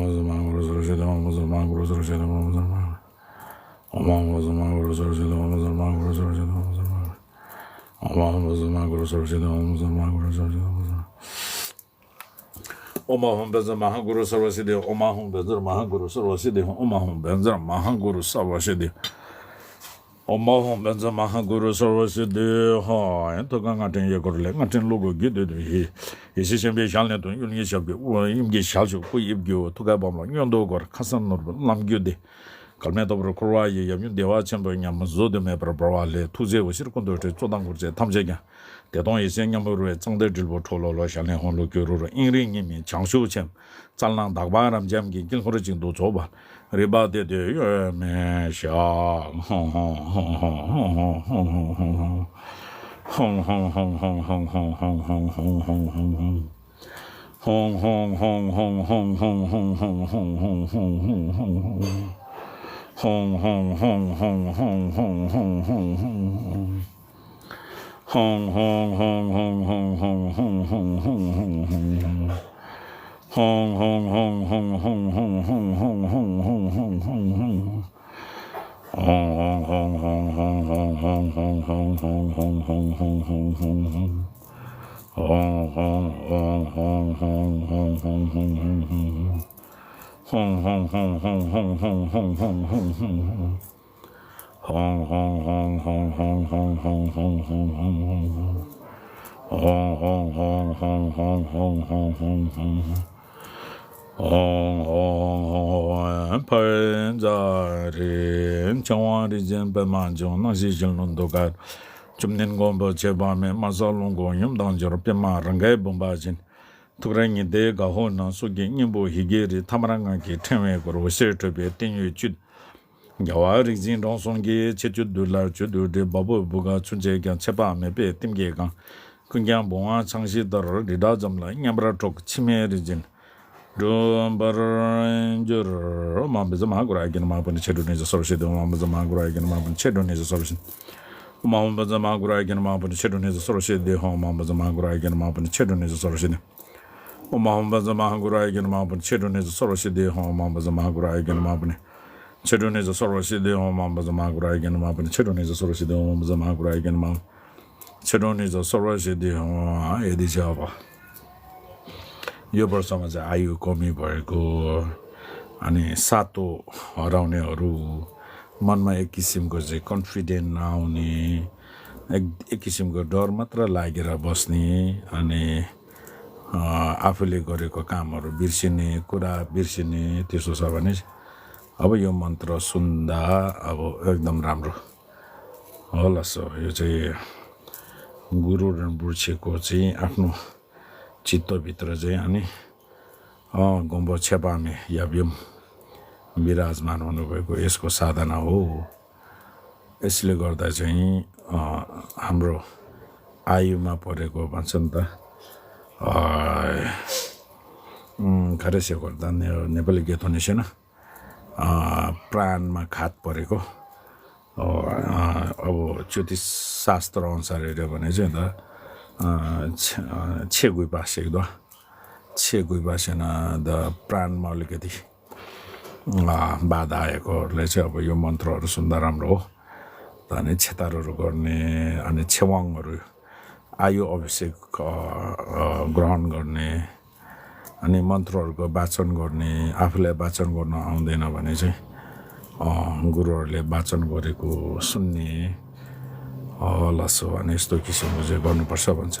ཧཱུྃ་བཛྲ་མ་ཧཱ་གུ་རུ་སརྦ་སིདྡྷི། ཧཱུྃ་བཛྲ་མ་ཧཱ་གུ་རུ་སརྦ་སིདྡྷི། ཧཱུྃ་བཛྲ་མ་ཧཱ་གུ་རུ་སརྦ་སིདྡྷི། ཧཱུྃ་བཛྲ་མ་ཧཱ་གུ་རུ་སརྦ་སིདྡྷི། ཧཱུྃ་བཛྲ་མ་ཧཱ་གུ་རུ་སརྦ་སིདྡྷི། ཧཱུྃ་བཛྲ་མ་ཧཱ་གུ་རུ་སརྦ་སིདྡྷི། ཧཱུྃ་བཛྲ་མ་ཧཱ་གུ་རུ་སརྦ་སིདྡྷི། ཧཱུྃ་བཛྲ་མ་ཧཱ་གུ་རུ་སརྦ་སིདྡྷི། ཨོཾ་ཨཱཿཧཱུྃ་བཛྲ་མ་ཧཱ་གུ་རུ་སརྦ་སིདྡྷི། ཨོཾ་ཨཱཿཧཱུྃ་བཛྲ་མ་ཧཱ་གུ་རུ་སརྦ་སིདྡྷི། ཨོཾ་ཨཱཿཧཱུྃ་བཛྲ་མ་ཧཱ་གུ་རུ་སརྦ་སིདྡྷི། ཨོཾ་ཨཱཿཧཱུྃ་བཛྲ་མ་ཧཱ་གུ་རུ་སརྦ་སིདྡྷི་ཧཱུྃ། ཐུགས་ཀར་རྔ་སྤྲིན་གཡས་སྐོར་ལས། རྔ་སྤྲིན་གློ་བུར་རྒྱུད་དུ་ལྷོད། ཡེ་ཤེས་ཆེན་པོའི་ཞལ་ནས་ཐོན། གཡོན་གྱི་ཞབས་ཀྱིས་དབུ། གཡོན་གྱི་ཞལ་ཕྱོགས་སྐུ་དབྱིབས་ཀྱི་དབུ། ཐུགས་ཀའི་བམ་ལ་མཉམ་དུ་བསྐོར། ཁ་སང་ནོར་བུ་བླམ་རྒྱུད་སྡེ། མགལ་མེ་ལྟ་བུར་འཁོར་བ་ཡི། ཡབ་ཡུམ་བདེ་བ་ཆེན་པོའི་ཉམས། གཟུགས་དུ་མེད་པར་འབར་བ་ལས། ཐུགས་རྗེའི་འོད་ཟེར་ཀུན་ཏུ་འཕྲོས། གཙོ་དང་འཁོར་བཅས་ཐམས་ཅད་ཀྱང་། བདེ་སྟོང་ཡེ་ཤེས་མཉམ་པར་རོལ་པས། ཚངས་ཐིག་དྲིལ་བུ་ཁྲོ་ལོ་ལོ། ཞལ་ནས་ཧཱུྃ་ལོ་ཀེ་རུ་རུ། དབྱིངས་རིག་ཉི་མའི་བྱང་ཆུབ་ཆེན་པོ། རྩལ་སྣང་དག་པ་རབ་འབྱམས་ཀྱིས། དཀྱིལ་འཁོར་གཅིག་ཏུ་རྫོགས་པ། རིག་པ་གཏེར་དུ་གཡོ་མེད་ཞག་ཕར་འཛག་རེད། ཕྱག་དབང་རིན་ཆེན་པདྨ་འབྱུང་། སྣང་ཞིང་ཞལ་ལུང་གདུགས་དཀར། བཅོམ་ལྡན་མགོན་པོ་མཆོད་པ་མེད། དམར་ས་ལུང་ཁུག་ཡུམ་དང་འབྱོར། པདྨ་རཱ་གའི་བུམ་པ་བཞིན། ཐུགས་རེག་ཉི་ཟླའི་ག་ཧོ་ན། གཟུགས་ཀྱི་སྙིང་པོ་ཧི་ཀེ་རི། ཐ་མར་ངང་གིས་ཕྲེང་བས་བསྐོར། འོད་ཟེར་འཕྲོས་པས་སྟེང་ཡུལ་བཅུད། རྒྱལ་བ་རིག་འཛིན་འབྲོང་གསུམ་གྱི། ཆེ་བརྗོད་བདུད་ལ་བརྗོད་དུ་བྲིས། བ་སྤུའི་བུ་ག་ཚུན་ཆད་ཀྱང་། ཆད་པ་མེད་པའི་གཏིང་གིས་གང་། ཀུན་ཀྱང་བུང་བ་ཆང་གཞས་ལྟར། རི་བྲག་འཇམ་ལ་མཉམ་པར་འགྲོ། འཆི་མེད་རིག་འཛིན་འགྲུབ་པར་འགྱུར། ཨོཾ་ཨཱཿཧཱུྃ་བཛྲ་མ་ཧཱ་གུ་རུ་ཨཱ་ཀྱ་ནི་མ་ཧཱ་པུ་ཎི་ཆེ་འགྲོ་ནི་ཙི་སརྦ་སིདྡྷི་ཧཱུྃ། ཨོཾ་ཨཱཿཧཱུྃ་བཛྲ་མ་ཧཱ་གུ་རུ་ཨཱ་ཀྱ་ནི་མ་ཧཱ་པུ་ཎི་ཆེ་འགྲོ་ནི་ཙི་སརྦ་སིདྡྷི། ཨོཾ་ཨཱཿཧཱུྃ་བཛྲ་མ་ཧཱ་གུ་རུ་ཨཱ་ཀྱ་ནི་མ་ཧཱ་པུ་ཎི་ཆེ་འགྲོ་ནི་ཙི་སརྦ་སིདྡྷི་ཧཱུྃ། ཨོཾ་ཨཱཿཧཱུྃ་བཛྲ་མ་ཧཱ་གུ་རུ་ཨཱ་ཀྱ་ནི་མ་ཧཱ་པུ་ཎི་ཆེ་འགྲོ་ནི་ཙི་སརྦ་སིདྡྷི། ཨོཾ་ཨཱཿཧཱུྃ་བཛྲ་མ་ཧཱ་གུ་རུ་ཨཱ་ཀྱ་ནི་མ་ཧཱ་པུ་ཎི་ཆེ་འགྲོ་ནི་ཙི་སརྦ་སིདྡྷི་ཧཱུྃ། ཨོཾ་ཨཱཿཧཱུྃ་བཛྲ་མ་ཧཱ་གུ་རུ་ཨཱ་ཀྱ་ནི་མ་ཧཱ་པུ་ཎི་ཆེ་འགྲོ་ནི་ཙི་སརྦ་སིདྡྷི་ཧཱུྃ། ཨོཾ་ཨཱཿཧཱུྃ་བཛྲ་མ་ཧཱ་གུ་རུ་ཨཱ་ཀྱ་ནི་མ་ཧཱ་པུ་ཎི་ཆེ་འགྲོ་ནི་ཙི་སརྦ་སིདྡྷི་ཧཱུྃ། ཨོཾ་ཨཱཿཧཱུྃ་བཛྲ་མ་ཧཱ་གུ་རུ་ཨཱ་ཀྱ་ནི་མ་ཧཱ་པུ་ཎི་ཆེ་འགྲོ་ནི་ཙི་སརྦ་སིདྡྷི་ཧཱུྃ། ཨེ་དེ་བྱ་བ། यो पर्समा चाहिँ आयु कमी भएको, अनि सातो हराउने हरू, मनमा एक किसिमको चाहिँ कन्फिडेन्ट नआउने, एक एक किसिमको डर मात्र लागेर बस्ने, अनि अ, आफूले गरेको कामहरू बिर्सिने, कुरा बिर्सिने, त्यसो छ भने अब यो मन्त्र सुन्दा अब एकदम राम्रो। होला, सो यो चाहिँ गुरु रिम्पोछेको चाहिँ आफ्नो चित्तभित्र चाहिँ, अनि अ, गोम्बो छेपामे याब्युम विराजमान हुनुभएको यसको साधना हो। यसले गर्दा चाहिँ अ, हाम्रो आयुमा परेको भन्छ नि त, अ, उम्, गाह्रो सेको त ने-, नेपाली गीत हुने छैन। अ, प्राणमा घात परेको, अ, अ, अब ज्योतिष शास्त्र अनुसार हेऱ्यो भने चाहिँ त, अ, छ-, अ, छेगुई पासेको द, छेगुई पासेन द प्राणमा अलिकति, अ, बाधा आएकोहरूले चाहिँ अब यो मन्त्रहरू सुन्दा राम्रो हो। त अनि छेतारहरू गर्ने, अनि छेवाङहरू, आयु अभिषेक, अ, अ, ग्रहण गर्ने, अनि मन्त्रहरूको वाचन गर्ने, आफूलाई वाचन गर्न आउँदैन भने चाहिँ, अ, गुरुहरूले वाचन गरेको सुन्ने, अ, लसो अनि यस्तो किसिमको चाहिँ गर्नुपर्छ भन्छ।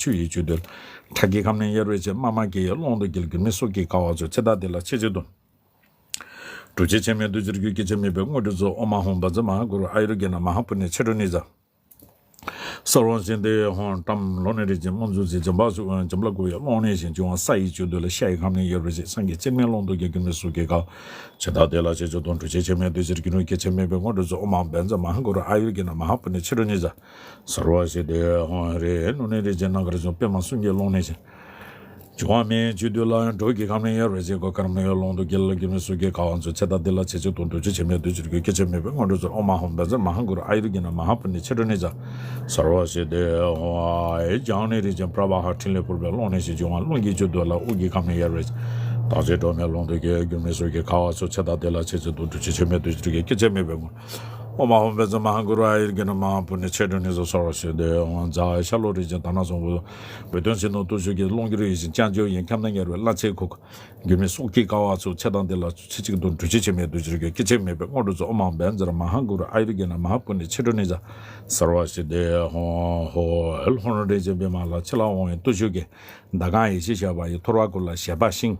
ཆུ་ཡི་བཅུད་བསྡུས། ཁྲག་གི་ཁམས་ནི་དབྱེར་བ་བྱས། དམར་དམར་གྱི་ཀློང་དུ་འགྱེལ། མགུལ་མའི་སོགས་ཀྱི་ཀ་བ་ཚོ། ཚེ་དང་དེ་ལ་ཆེ་བརྗོད་དོ། འགྲོ་བྱེད་ཆེན་མོའི་བདུད་རྩིར་གྱུར། སྐྱེ་མཆེད་མེད་པའི་དངོས་གྲུབ་སྩོལ། ཨོཾ་ཨཱཿཧཱུྃ་བཛྲ་མ་ཧཱ་གུ་རུ། ཨཱ་ཡུར་གྱི་ནང་མ་ཧཱ་པུ་ཎི་མཆེད་གྲོལ་ནི་ཛཿ། སརྦ་སིདྡྷི་ཧཱུྃ། བྲམ་ལོ་ནི་རིན་ཆེན་དམར་མཛོད་ཅིག། འཇམ་དཔལ་འཇམ་དཔལ་ཀུ་ཡི་ཀློང་ནས་བཞེངས། འབྱུང་བ་ས་ཡི་བཅུད་བསྡུས་ལ། ཤ་ཡི་ཁམས་ནི་དབྱེར་བ་བྱས། སངས་རྒྱས་སྤྱན་མའི་ཀློང་དུ་འགྱེལ། མགུལ་མའི་སོགས་ཀྱི་ཀ་བ། ཚེ་དང་དེ་ལ་ཆེ་བརྗོད་དོ། འགྲོ་བྱེད་ཆེན་མོའི་བདུད་རྩིར་གྱུར། སྐྱེ་མཆེད་མེད་པའི་དངོས་གྲུབ་སྩོལ། ཨོཾ་ཨཱཿཧཱུྃ་བཛྲ་མ་ཧཱ་གུ་རུ། ཨཱ་ཡུར་གྱི་ནང་མ་ཧཱ་པུ་ཎི་མཆེད་གྲོལ་ནི་ཛཿ། སརྦ་སིདྡྷི་ཧཱུྃ། རེ་ནུ་ནི་རིན་ཆེན་རྣམ་དཀར་བྱུང་། པདྨ་གསུང་གི་ཀློང་ནས་བཞེངས། འབྱུང་བ་མེ་ཡི་བཅུད་བསྡུས་ལ། དྲོད་ཀྱི་ཁམས་ནི་དབྱེར་བ་བྱས། གོས་དཀར་མོ་ཡི་ཀློང་དུ་འགྱེལ། མགུལ་མའི་སོགས་ཀྱི་ཀ་བ་ཚོ། ཚེ་དང་དེ་ལ་ཆེ་བརྗོད་དོ། འགྲོ་བྱེད་ཆེན་མོའི་བདུད་རྩིར་གྱུར། སྐྱེ་མཆེད་མེད་པའི་དངོས་གྲུབ་སྩོལ། ཨོཾ་ཨཱཿཧཱུྃ་བཛྲ་མ་ཧཱ་གུ་རུ། ཨཱ་ཡུར་གྱི་ནང་མ་ཧཱ་པུ་ཎི་མཆེད་གྲོལ་ནི་ཛཿ། སརྦ་སིདྡྷི་ཧཱུྃ། ལྗང་ནི་རིན་ཆེན་པྲ་བྷ་ཧ། ཕྲིན་ལས་ཕུར་པའི་ཀློང་ནས་བཞེངས། འབྱུང་བ་རླུང་གི་བཅུད་བསྡུས་ལ། དབུགས་ཀྱི་ཁམས་ནི་དབྱེར་བ་བྱས། དྭངས་ཤེལ་སྒྲོན་མེ་ཀློང་དུ་འགྱེལ། མགུལ་མའི་སོགས་ཀྱི་ཀ་བ་ཚོ། ཚེ་དང་དེ་ལ་ཆེ་བརྗོད་དོ། འགྲོ་བྱེད་ཆེན་མོའི་བདུད་རྩིར་གྱུར། སྐྱེ་མཆེད་མེད་པའི་དངོས། ཨོཾ་ཨཱཿཧཱུྃ་བཛྲ་མ་ཧཱ་གུ་རུ་ཨཱ་ཡུར་གྱི་ན་མ་ཧཱ་པུ་ཎི་ཆེ་འགྲོ་ནི་ཟ་སརྦ་སིདྡྷི་ཧཱུྃ། ཛཿ་ཤྭ་ལོ་རིགས་ཀྱི་དྷ་ན་བཟང་པོ། བོད་དོན་ཆེད་དུ་སྟོབས་ཤུགས་ཀྱིས། ཀློང་གྱུར་ཡིད་བཞིན་སྐྱབས་འཇུག་ཡིན། ཁྱབ་བརྡལ་ཉེ་བའི་བླ་ཚེ་ཁུག་འགྱུར་མེད་སྲོག་གི་ཀ་བ་ཚུགས། ཚེ་དང་དེ་ལ་ཚེ་གཅིག་ཏུ། འབྲུ་ཆེན་འཆི་མེད་བདུད་རྩིར་གྱུར། སྐྱེ་འཆི་མེད་པའི་དངོས་གྲུབ་སྩོལ། ཨོཾ་ཨཱཿཧཱུྃ་བཛྲ་མ་ཧཱ་གུ་རུ་ཨཱ་ཡུར་གྱི་ན་མ་ཧཱ་པུ་ཎི་ཆེ་འགྲོ་ནི་ཟ་སརྦ་སིདྡྷི་ཧཱུྃ། ཧོ་ཧོ་ལྷོ་ནུབ་རིགས་ཀྱི་པདྨ་ལ། ཕྱི་ལ་འོང་བའི་སྟོབས་ཤུགས་ཀྱིས། མདའ་གང་ཡེ་ཤེས་ཞགས་པ་ཡིས། ཐོར་བུ་ཀུན་ལ་བཞད་པ་བཞིན།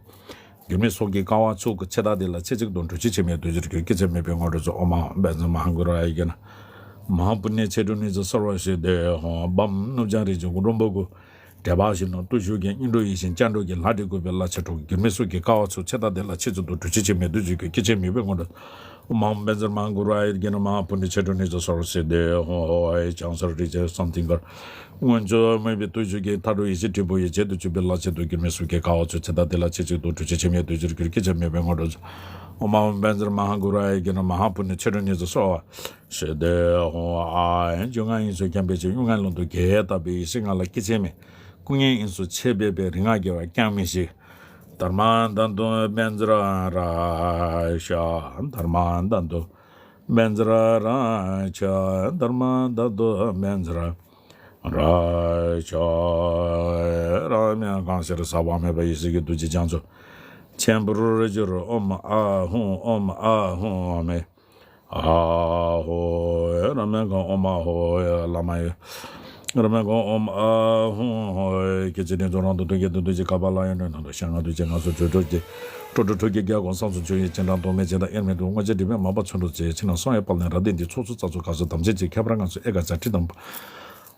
འགྱུར་མེད་སྲོག་གི་ཀ་བ་ཚུགས། ཚེ་དང་དེ་ལ་ཚེ་གཅིག་ཏུ། འབྲུ་ཆེན་འཆི་མེད་བདུད་རྩིར་གྱུར། སྐྱེ་འཆི་མེད་པའི་དངོས་གྲུབ་སྩོལ། ཨོཾ་ཨཱཿཧཱུྃ་བཛྲ་མ་ཧཱ་གུ་རུ་ཨཱ་ཡུར་གྱི་ན་མ་ཧཱ་པུ་ཎི་ཆེ་འགྲོ་ནི་ཟ་སརྦ་སིདྡྷི་ཧཱུྃ། བམ་ནུབ་བྱང་རིགས་ཀྱི་གུ་རུ་འབུམ་སྐུ། འབྲེལ་པ་བཞིན་དུ་སྟོབས་ཤུགས་ཀྱིས། སྙིང་ཁྲོ་ཡིད་བཞིན་སྐྱབས་འགྲོ་གི། ལྷ་འདྲེ་བཀོད་པའི་བླ་ཆེ་ཁྲོ། འགྱུར་མེད་སྲོག་གི་ཀ་བ་ཚུགས། ཚེ་དང་དེ་ལ་ཚེ་གཅིག་ཏུ། འབྲུ་ཆེན་འཆི་མེད་བདུད་རྩིར་གྱུར། སྐྱེ་འཆི་མེད་པའི་དངོས་གྲུབ། ཨོཾ་ཨཱཿཧཱུྃ་བཛྲ་མ་ཧཱ་གུ་རུ་ཨཱ་ཡུར་གྱི་ན་མ་ཧཱ་པུ་ཎི་ཆེ་འགྲོ་ནི་ཟ་སརྦ་སིདྡྷི་ཧཱུྃ། ཧོ་ཧོ་ཧོ། བྱང་ས་རིགས་ཀྱི་བསམ་གཏན་དཀར། སྔོན་བྱོན་མོས་པའི་སྟོབས་ཤུགས་ཀྱིས། མཐའ་དྲུག་ཡེ་ཤེས་དྲིལ་བུ་ཡིས། རྗེད་དུ་གཅུགས་པའི་བླ་ཆེ་ཁྲོ། འགྱུར་མེད་སྲོག་གི་ཀ་བ་ཚུགས། ཚེ་དང་དེ་ལ་ཚེ་གཅིག་ཏུ། འབྲུ་ཆེན་འཆི་མེད་བདུད་རྩིར་གྱུར། སྐྱེ་འཆི་མེད་པའི་དངོས་གྲུབ། ཨོཾ་ཨཱཿཧཱུྃ་བཛྲ་མ་ཧཱ་གུ་རུ་ཨཱ་ཡུར་གྱི་ན་མ་ཧཱ་པུ་ཎི་ཆེ་འགྲོ་ནི་ཟ་སརྦ་སིདྡྷི་ཧཱུྃ། ཨཱཿཧཱུྃ། སྤྱན་དབྱངས་དབྱིངས་སུ་འཁྱམས་པའི་ཚེ། གཡུལ་ངའི་ཀློང་དུ་གྱེས་བཏབ་པའི་ཡེ་ཤེས་ང་ལ། སྐྱེ་འཆི་མེད་སྐུ་ངལ་དབྱིངས་སུ་ཆད་པའི་བའི། རིག་སྔགས་རྒྱལ་བ་ཀྱང་མི་ཤིགས། དྷརྨ་དྷཱ་ཏུ་བཛྲ་རཀྵ། དྷརྨ་དྷཱ་ཏུ་བཛྲ་རཀྵ། དྷརྨ་དྷཱ་ཏུ་བཛྲ་རཀྵ། རཀྵ། རང་མེད་གང་ཤར་ཟག་པ་མེད་པ་ཡེ་ཤེས་ཀྱི་རྡོ་རྗེ་རྒྱ་མཚོ་ཆེན་པོར་གྱུར། ཨོཾ་ཨཱཿཧཱུྃ། ཨོཾ་ཨཱཿཧཱུྃ། ཨ་མེ། ཨཱཿཧཱུྃ། རང་མེད་གང་། ཨོཾ་ཨཱཿཧཱུྃ། བླ་མ་ཡི། རང་མེད་གང་། ཨོཾ་ཨཱཿཧཱུྃ། སྐྱེ་འཆི་དྲན་གསོ་རང་དུ་ཐུགས་བསྐྱེད་དུ། འདུ་བྱེད་ཁ་བ་ལ་ཡང་གྲོལ། ནང་དུ་ཤ་ལྔ་འདུ་བྱེད་ལྔ་སོགས་གྲོལ་གྲོལ་གྱི། སྤྲོ་སྤྲོ་ཁྲོ་གྱེས་རྒྱལ་མགོན་བསངས་སུ་མཆོད། ཡེ་སྤྱན་དྲངས་རྡོག་མེད་ཅན་དང་། དབྱེར་མེད་དུ་སྔོ་སྐྱ་སྒྲིབ་མེད་མ་བབས་ཚོན་དུ་བརྩེགས། ཕྱི་ནང་གསང་བའི་དཔལ་ལྡན་རབ་བརྟན་འདི། ཚོགས་གཙོ་རྩ་གཙོ་གར་སོགས་དམ་ཅན་གྱི། ཁྱད་པར་ལྔ་སོགས་ཨེ་ཀ་ཛ་ཊི་དང་།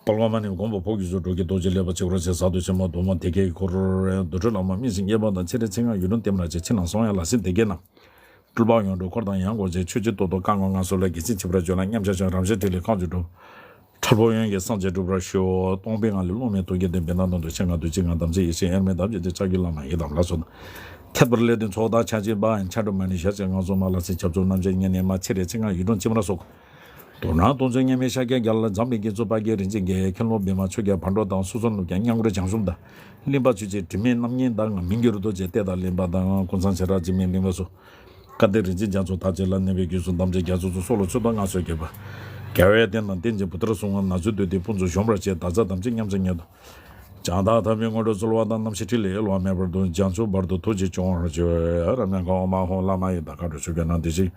དཔལ་བླ་མ་ནི་མགོན་པོ་ཕོ་རྒྱས་ཚོགས། འགྲོ་བཞིན་རྡོ་རྗེ་ལེགས་པར་བྱེད་པར་བྱེད། གཟུགས་སྟོབས་ཆེན་པོ་གདོང་མོ་སྡེ་བརྒྱད་ཀྱི་འཁོར། དུར་ཁྲོད་བླ་མ་སྨན་ཞིང་གཡས་པ་དང་། སྤྱན་རས་མཚན་སྔགས་ཡུལ་ཀྲུང་ལྡེམ་ར་བཅས། ཕྱི་ནང་གསང་བའི་ལྷ་སྲིན་སྡེ་བརྒྱད་རྣམས། སྤྲུལ་པ་ཡོངས་གྲུབ་འཁོར་དང་ཡང་སྒོ་འབྱེད། ཆོས་རྗེ་ཏོག་ཏོ་བཀའ་བསྒོ་ངང་སོ་ལས། རྒྱལ་ཆེན་བྱིན་གྱིས་བརླབས་ལ་མཉམ་བཞག་ཅིང་། རང་གཞན་ཐིག་ལེ་གང་བྱུང་གྲུབ། ཁྲ་བོ་ཡོན་གྱི་སངས་རྒྱས་འགྲུབ་པར་ཤོག། སྟོང་པའི་ངང་ལས་རླུང་མེ་ཐོག་གི་སྟེང་། བེར་ནག་ནང་དུ་ཆེ་ང་འདུ་བྱེད་ལྔ་དམ་ཅན་ཡེ་ཤེས། དབྱེར་མེད་དམ་ཅན་དེ་ལྕགས་ཀྱུ་བླ་མ་ཡི་དམ་ལ་སོགས་དང་། ཐད་པར་ལས་དོན་ཚོགས་བདག་ཕྱག་ཆེན་པ། ཕྱག་དྲུག་མ་ཎི་ཞལ་གཅིག་ངང་སོ་མ། ལྷ་སྲིན་ཞབས་ཚུགས་རྣམ་བཅད་ཉེ་གནས་མ། སྤྱན་རས་མཚན་སྔགས་ཡུལ་ཀྲུང་ལྡེམ་ར་སོགས། དུར་སྣང་སྟོང་མཆོག་མཉམ་མེད་ཤཱཀྱའི་རྒྱལ། འཛམ་གླིང་དགེ་ཚུལ་དཔལ་གྱི་རིན་ཆེན་རྒྱལ། མཁན་སློབ་བི་མ་ཆོས་རྒྱལ་བར་འགྲོ་དང་། སོ་སོར་ནུབ་ཀྱང་མཉམ་འཁོར་བྱང་ཆུབ་དང་། གླིང་པ་ཆོས་ཀྱི་དྲི་མེད་རྣམ་གཉིས་དང་། མི་འགྱུར་རྡོ་རྗེ་གཏེར་དང་གླིང་པ་དང་། ཀུན་བཟང་བྱེ་བྲག་འཇིགས་མེད་གླིང་པ་སོགས། སྐལ་ལྡན་རིན་ཆེན་རྒྱ་མཚོ་མཐར་བྱེད་ལ། གནས་པའི་རྒྱུད་སོགས་དམ་ཅན་རྒྱ་མཚོ་ཚོགས། སྲོག་ལ་མཆོད་དང་མངའ་གསོལ་གྱིས་པ། རྒྱལ་བའི་བསྟན་དང་བསྟན་ཅིང་བུ་ལྟར་བསྲུང་བ། ན་ཚོད་སྡུག་དེ་ཕུན་སུམ་ཚོགས་པར་བྱེད། བདག་ཅག་དམ་ཅན་མཉམ་བྱེད་ཉིད་དུ། བྱང་དང་ཐ་མའི་དངོས་གྲུབ་སྩོལ་བ་དང་། རྣམ་ཤེས་ཕྲིན་ལས་གཡོ་བ་མེད་པར་དུ། བྱང་ཆུབ་བར་དུ་ཐུགས་རྗེས་སྐྱོང་བར་ཤོག། རབ་སྙན་གང་། ཨོཾ་ཨཱཿཧཱུྃ། བླ་མ་ཡི་དམ་མཁའ་འགྲོ་མཆོད་པའི་ནང་དེ་བཞིན།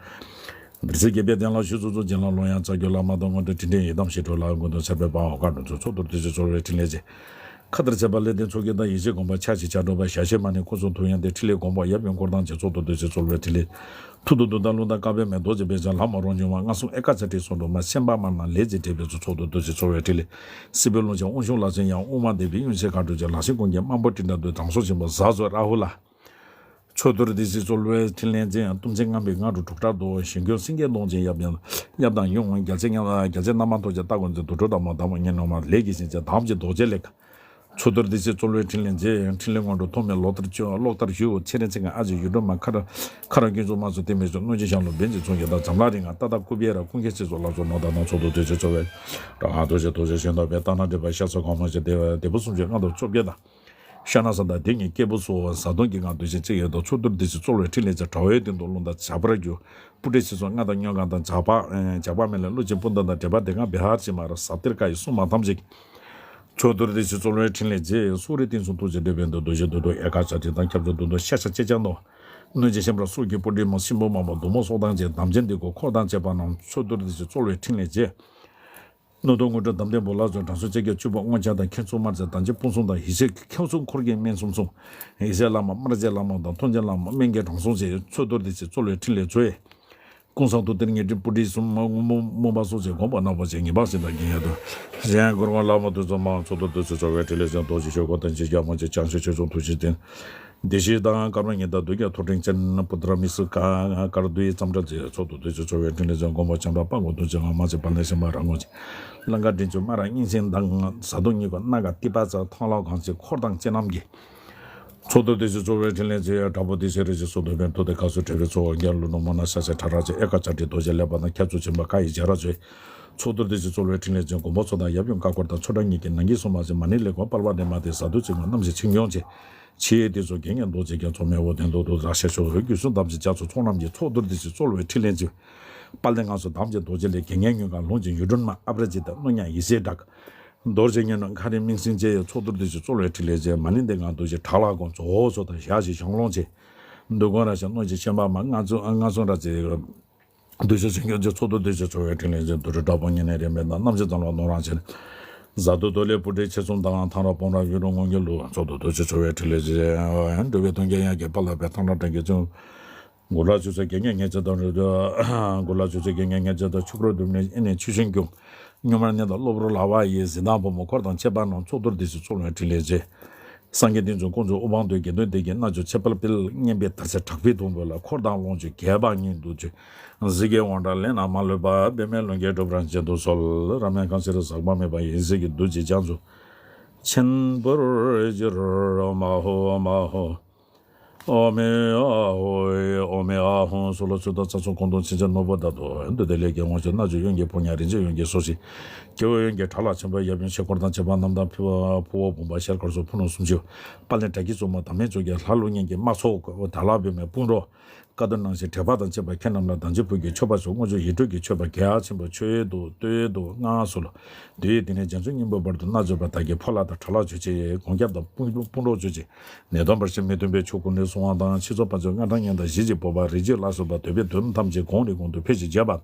བདུད་རྩི་གི་པད་ལྡན་ལ་ཞུ་ཚུལ་ཚུལ། བྱིན་རླབས་ཀློང་ཡངས་རྩ་བརྒྱུད་བླ་མ་དང་། མངོན་མཐོ་དྲིན་ཅན་ཡི་དམ་ཞི་ཁྲོ་ལ། མགོན་དུ་ཚེ་འཕོས་དཔའ་བོ་མཁའ་འགྲོ་ཚོགས། ཚོགས་གཏོར་བདུད་རྩི་སྩོལ་བའི་ཕྲིན་ལས་རྗེས། མཁའ་ལྟར་མཛད་པ་ལེགས་ལྡན་མཚོ་སྐྱོང་དང་། ཡེ་ཤེས་སྒོམ་པ་ཕྱག་བཞི་ཕྱག་དྲུག་པ། ཞལ་བཞི་མ་ཎི་སྐུ་གསུང་ཐུགས་ཡོན་ཏན། ཕྲིན་ལས་སྒོམ་པ་ཡབ་ཡུམ་འཁོར་དང་བཅས། ཚོགས་གཏོར་བདུད་རྩི་སྩོལ་བའི་ཕྲིན་ལས། ཐུགས་རྡོ་རྡོ་དང་རླུང་དང་བཀའ་བབས་མེ་ཏོག་ཅན། བས་ཀྱང་ལྷ་མོ་རོ་སྙོམས་པ། མངའ་གསུམ་ཨེ་ཀ་ཛ་ཊི་སོགས་སྒྲོལ་མ། སེམས་དཔའ་དམར་ནག་ལས་ཀྱི་དྲེགས་པའི་ཚོགས། ཚོགས་གཏོར་བདུད་རྩི་སྩོལ་བའི་ཕྲིན་ལས། སྲིད་པའི་རླུང་ཆེན་དབུགས་དབྱུང་ལྷ་སྲིན་ཡང་། དབུ་མ་འདས་པའི་དབྱིངས་ཆེན་མཁའ་འགྲོ་ཆེ། ལྷ་སྲིན་ཀུན་གྱི་དམག་དཔུང་སྤྲིན་བྲལ་དུ། དྲང་སྲོང་ཆེན་པོ་གཟའ་གསོལ་རཱ་ཧུ་ལ། ཚོགས་གཏོར་བདུད་རྩི་སྩོལ་བའི་ཕྲིན་ལས་རྗེས། གཏུམ་ཆེན་རྔམ་པའི་ང་རོ་དྲུག་སྒྲ་སྒྲོགས། ཞིང་སྐྱོང་སེང་གེ་གདོང་ཅན་ཡབ་ཡུམ། ཡབ་དང་ཡུམ་འོང་། རྒྱལ་ཆེན་རྔམ། རྒྱལ་ཆེན་རྣམ་པར་ཐོར་བཅས་རྟ་མགོ་མཛེས། དུར་ཁྲོད་དམག་མོ་དམག་མོ་གཉན་ནག་མ། ལས་ཀྱི་ཞིང་ཆེན་དམ་ཅན་རྡོ་རྗེ་ལེགས། ཚོགས་གཏོར་བདུད་རྩི་སྩོལ་བའི་ཕྲིན་ལས་རྗེས། ཕྲིན་ལས་དངོས་གྲུབ་ཐོགས་མེད་ལོ་ལྟར་སྤྱོད། གློག་ལྟར་ཞུ། ཚེ་རིང་ཚེ་སྔ་ཨ་ཅེ་ཡུལ་སྒྲོལ་མ། ཁ་ར་ཁ་ར་ཀུན་རྫོབ་དམག་ཚོགས་བསྟན་པའི་མཆོག། གནོད་སྦྱིན་ཤར་ལུང་བན་ཆེན་ཚོགས་ཀྱི་བདག། འཛམ་ལྷ་རིགས་ལྔ་ཏ་ཏ་ཀུ་བེ་ར། ཀུན་མཁྱེན་སྲིད་མཚོ་ལ་སོགས། ནོར་དང་ལྷ་ཚོགས་དང་བདུད་རྩི་སྩོལ་བའི། རང་དབང་རྡོ་རྗེ་རྡོ་རྗེ་གཞོན་ནུ་བའི། ལྟ་ན་སྒྲིབ་པ་ཤ་ཟ་གོང་མ་ཆེ། སྡེ་བ་སྡེ་པོ་སུམ་ཅུ་ལྔ་དང་བཅོ་བརྒྱད་དང་། ཤ་ན་ས་དང་དེ་ཉིད་སྐྱེས་བུ་སོགས། བཟའ་བཏུང་གི་ངང་དུ་ཞིང་གཅིག་ཡོད་དོ། ཚོགས་གཏོར་བདུད་རྩི་སྩོལ་བའི་ཕྲིན་ལས་ཀྱིས། དགྲ་བོའི་སྟེང་དུ་རླུང་རྟ་ཇག་པར་གྱུར། སྤུ་གྲིའི་ཚེ་སྲོག་རྔ་དང་སྨྱོ་གང་དང་། ཇག་པ་ཇག་པ་མེ་ལྷན་ཀླུ་ཆེན་སྤུན་ཟླ་དང་། འདྲེ་པ་སྡེ་ལྔ་བེ་ཧར་ཅི་མ་ར། ཟ་གཏེར་ཀ་ཡི་སྲུང་མ་ཐམས་ཅད་ཀྱིས། ཚོགས་གཏོར་བདུད་རྩི་སྩོལ་བའི་ཕྲིན་ལས་རྗེས། སོག་རིའི་སྟེང་གསུམ་ཐུགས་རྗེ་སྤྲུལ་པའི་མདུན་དུ། ཞི་དུལ་དུ་ཨེ་ཀ་ཛ་ཏི་དང་། ཁྱབ་འཇུག་མདུན་དུ་ཤ་ཤ་ཅེ་སྤྱང་དང་། གནོད་སྦྱིན་ཤན་པ་སྲོག་གི་སྤུ་གྲི་མ། སྲིན་པོ་དམག་མོ་གདུང་མོ་སོགས་དང་བཅས། དམ་ཅན་འདི་ཀོ་འཁོར་དང་བཅས་པ་རྣམས། ཚོགས་གཏོར་བདུད་རྩི་སྩོལ་བའི་ཕྲིན་ལས་རྗེས། སྣོད་དུ་དངོས་གྲུབ་དམ་ལྡན་བུ་ལ་སྩོལ། དྲང་སྲོང་ལྕགས་ཀྱུ་བཅུ་པོ་སྔོ་ཆ་དང་། མཁན་ཟུར་དམར་རྗེ་དང་བཅས་དཔུང་གསུམ་དང་། ཡེ་ཤེས་ཀྱི་ཁྱེའུ་ཚོགས་འཁོར་གྱིས་སྨན་གསུམ་བསྲུང་། ཡེ་ཤེས་བླ་མ་དམར་རྗེ་བླ་མ་དང་། མཐོང་ཆེན་བླ་མ་སྨན་གྱི་དྲང་སྲོང་བཅས། ཚོགས་གཏོར་བདུད་རྩི་སྩོལ་བའི་ཕྲིན་ལས་མཛོད། ཀུན་བཟང་ཐུགས་གཏེར་ཉི་སྤྲིན་སྤུ་གྲི་གསུམ། སྔོན་མོ་མུན་པ་སོགས་བཅས། དགོངས་པ་ནག་པོ་བཅས། ངེས་པར་ཞིང་དང་དགེ་བསྙེན་དུ། གཞན་གུ་རུ་བླ་མ་དུས་གསུམ་མ། ཚོགས་གཏོར་བདུད་རྩི་སྩོལ་བའི་ཕྲིན་ལས་རྗེས། རྡོ་རྗེ་ཆོས་འཁོར་དང་བཅས་རྒྱལ་མོ་ཆེ། བྱང་ཆུབ་ཆོས་སྐྱོང་ཐུགས་རྗེ་ཅན། བདེ་གཤེགས་དང་ཀརྨ་ཉི་ཟླ་འདོད་ཀྱི་ཐོད་ཕྲེང་ཅན། བུདྡྷ་རཱ་མི་སུ་ཀ་ཀར་བདུད་ཡི་ཙམ་དྲག་མཛད། ཚོགས་གཏོར་བདུད་རྩི་སྩོལ་བའི་ཕྲིན་ལས་རྗེས། མགོན་པོ་བྱམས་པ་དཔའ་མགོན་ཐུགས་རྗེ་ཅན། ལྷ་མོ་རྗེ་དཔལ་ལྡན་ཤན་པ་ར་ངོ་ཅན། ལང་ཀ་མགྲིན་བཅུ་སྨ་ར་སྙིང་ཆེན་དང་། བཟའ་བཏུང་ཉིད་ཀོ་སྣ་ག་ཏི་པ་ཙ། ཐང་ལྷ་གང་བཅས་འཁོར་དང་བཅས་རྣམས་ཀྱིས། ཚོགས་གཏོར་བདུད་རྩི་སྩོལ་བའི་ཕྲིན་ལས་རྗེས། དྲག་པོ་བདུད་སྲིན་རིགས་བཞི་སོགས། འདོད་པའི་མཐུ་སྟེ་མཁའ་གསུམ་བྲལ་བའི་ཚོགས། རྒྱལ་ཀླུ་ནུབ་མོ་ན་ཤ་ཟ་ཁྲ་ར་བཅས། ཨེ་ཀ་ཛ་ཏི་རྡོ་རྗེ་ལེགས་པ་དང་། ཁྱབ་འཇུག་མཆོད་པ་བཀའ་ཡི་རྒྱལ་རབས་མཛོད། ཚོགས་གཏོར་བདུད་རྩི་སྩོལ་བའི་ཕྲིན་ལས་རྗེས། མགོན་པོ་མཚོ་དང་ཡབ་ཡུམ་བཀའ་འཁོར་དང་། མཚོ་སྒྲ་གཉིས་ཀྱི་ནང་གི་སྲུང་མ་བཅས། མ་ཎི་ལེགས་པ་དཔལ་བ་འདི་མ་སྟེ། བཟའ་བཏུང་ཚིག་ངོ་རྣམ་བཞི་ཆིངས་ཡོངས་བཅས། ཆེ་དེ་ཚོ་དགེ་བསྙེན་རྡོ་རྗེ་རྒྱ་མཚོ་མེ་འོད་ལྡན་ཏོག་ཏོ་ར་ཤ་ཤོག་རྒྱུ་གསུམ་དམ་ཚིག་རྒྱ་མཚོ་ཚོགས་རྣམས་ཀྱི་ཚོགས་གཏོར་དེ་ཚེ་རྩོལ་བའི་ཕྲིན་ལས་མཛད། དཔལ་ལྡན་ངང་སོང་དམ་ཅན་རྡོ་རྗེ་ལས་དགེ་བསྙེན་མངོན་དགའ་ལྷུན་གྱིས་ཡུལ་སྒྲོན་མ་ཨ་པ་ར་ཇི་ཏ་གནོད་ཉག་ཡེ་ཤེས་གྲགས། རྡོ་རྗེ་སྙིང་ནང་མཁའ་རིང་མིང་སྲིང་བཅས་ཡི་ཚོགས་གཏོར་དེ་ཚེ་རྩོལ་བའི་ཕྲིན་ལས་མཛད། མ་ནིང་དེ་ངང་རྡོ་རྗེ་བྲག་ལ་དགོན་རྫོགས་སོ་དང་ཞག་བཞི་ཞང་ལོང་བཅས། འདུ་དགོན་ར་ཤ་གནོད་སྦྱིན་ཆེན་པ་མ་ལྔ་ཚོ་ལྔ་ཚོ་ར་ཚེ། འདུ་ཤེས་སེམས་སྐྱོང་ཆེ་ཚོགས་འདུ་འདུ་ཤེས་འཚོ་བའི་ཕྲིན་ལས་ཅན། དུ་རུ་དྲག་པོ་ཉེ་གནས་རིམ་པས་དང་རྣམ་ཤེས་ཙམ་ལ་གནོད་རང་བྱེད། གཟའ་དུ་དོ་ལས་བུ་ཏྲེ་ཆེ་གསུམ་དང་ཐང་ར་སྤོང་ར་ཡུ་རུ་དངོས་འགྱུར་ལུ་ཚོགས་འདུ་འདུ་ཤེས་འཚོ་བའི་ཕྲིན་ལས་ཅན། འགྲོ་བའི་དོན་རྐྱེན་ཡང་གི་དཔལ་ལ་འབད་ཐང་ར་དྲན་གྱི་ཚུལ། གུ་ལ་ཆུ་ཚོད་བརྒྱད་ཉིས་ཉེར་བརྒྱད་དང་རེ་དོ། གུ་ལ་ཆུ་ཚོད་བརྒྱད་ཉིས་ཉེར་བརྒྱད་དང་ཆུ་ཁྲོ་དུམ་ནི་ཨེ་ནི་ཆུ་ཤིང་ཀྱུང་། སྔོན་མར་ནི་དང་སློབ་རོ་ལ་བ་ཡི་གཟི་མདངས་བུ་མོ་འཁོར་དང་བཅས་པ་རྣམས་ཚོགས་གཏོར་འདི་ཚེ་ཚོགས་ལོན་ཕྲིན་ལས་མཛད། སངས་རྒྱས་བསྟན་འཛིན་ཀུན་རྫོབ་དབུ་འཕང་མདོའི་དགེ་འདུན་སྡེ་དགེ་རྣལ་འབྱོར་ཆེ་དཔལ་དཔལ་སྙན་པའི་ཟླ་ཚེས་གྲགས་པའི་དུང་བོ་ལ་འཁོར་དང་ལོངས་སྤྱོད་རྒྱས་པ་སྙིང་བསྡུས་ཀྱི། གཟི་གི་དབང་དྲག་ལས་རྣམས་མ་ལུས་པ། འབད་མེད་ལྷུན་གྱིས་འགྲུབ་པར་བྱིན་དུ་གསོལ། རབ་གནས་ཁང་སེར་ཟག་པ་མེད་པ་ཡིན་ཟེར་གྱི་རྡོ་རྗེ་རྒྱ་མཚོ། ཆེན་པོར་གྱུར་མ་ཧོ་མ་ཧོ། ཨོ་མི་ཨ་ཧོ། ཨོ་མི་ཨ་ཧོ། སོ་ལོ་ཆུ་དང་ཚ་ཚོ་ཁོང་དུ་ཕྱིན་ཆད་ནོར་བུ་དག་ཏུ་འདུས་ཏེ་ལས་ཀྱི་དབང་ཕྱུག་རྣལ་འབྱོར་ཡོན་གྱི་ཕོ་ཉ་རིན་ཆེན་ཡོན་གྱི་སོ་སྲིད། སྐྱེ་བོ་ཡོན་གྱི་དགྲ་ལ་ཆེན་པོ་ཡབ་ཡུམ་ཆོས་འཁོར་དང་བཅས་པ་རྣམས་དང་ཕུ་བོ་ཕུ་བོ་བུམ་པ་ཤེལ་དཀར་སོགས་ཕུ་ནུ་སུམ་ཅུ། དཔལ་ལྡན་དགྲ་བགེགས་བཙུན་མོ་དམ་ཡེ་མཆོག་གི་ལྷ་ཀླུ་གཉན་གྱི་དམག་ཚོགས་དགྲ་ལྷ་བུད་མེད་དཔུང་རོགས། བཀའ་བསྡུ་གནང་ཞིང་དྲེགས་པ་དང་བཅས་པ་ཁྱེད་རྣམས་ལ་དམ་ཅན་བུ་གི་མཆོད་པ་སོགས་དངོས་སུ་ཡིད་སྤྲུལ་གྱི་མཆོད་པ་གལ་ཆེན་པོ་མཆོད་དོ་བསྟོད་དོ་བསྔགས་སོ་ལོ། དུས་ཡུན་དེ་ནས་རྒྱ་མཚོའི་སྙིང་པོ་བར་དུ་རྣལ་འབྱོར་པ་དག་གི་ཕོ་ལྷ་དང་དགྲ་ལྷ་མཆོད་ཅིག་སྒོམ་སྐྱབས་དང་དཔུང་དཔུང་རོགས་མཆོད་ཅིག་ནད་གདོན་བར་ཆད་མི་མཐུན་པའི་ཆོས་ཀུན་ལས་སྲུང་བ་དང་། ཕྱི་ཚོགས་ཕར་ཕྱོགས་ལྔ་གྲངས་གཉིས་དང་བཞི་གཅིག་པོ་པ་རིགས་རྒྱུད་ལ་སོགས་པ་འདོད་པའི་དོན་ཐམས་ཅད་གོང་ནས་གོང་དུ་འཕེལ་ཞིང་རྒྱས་པ།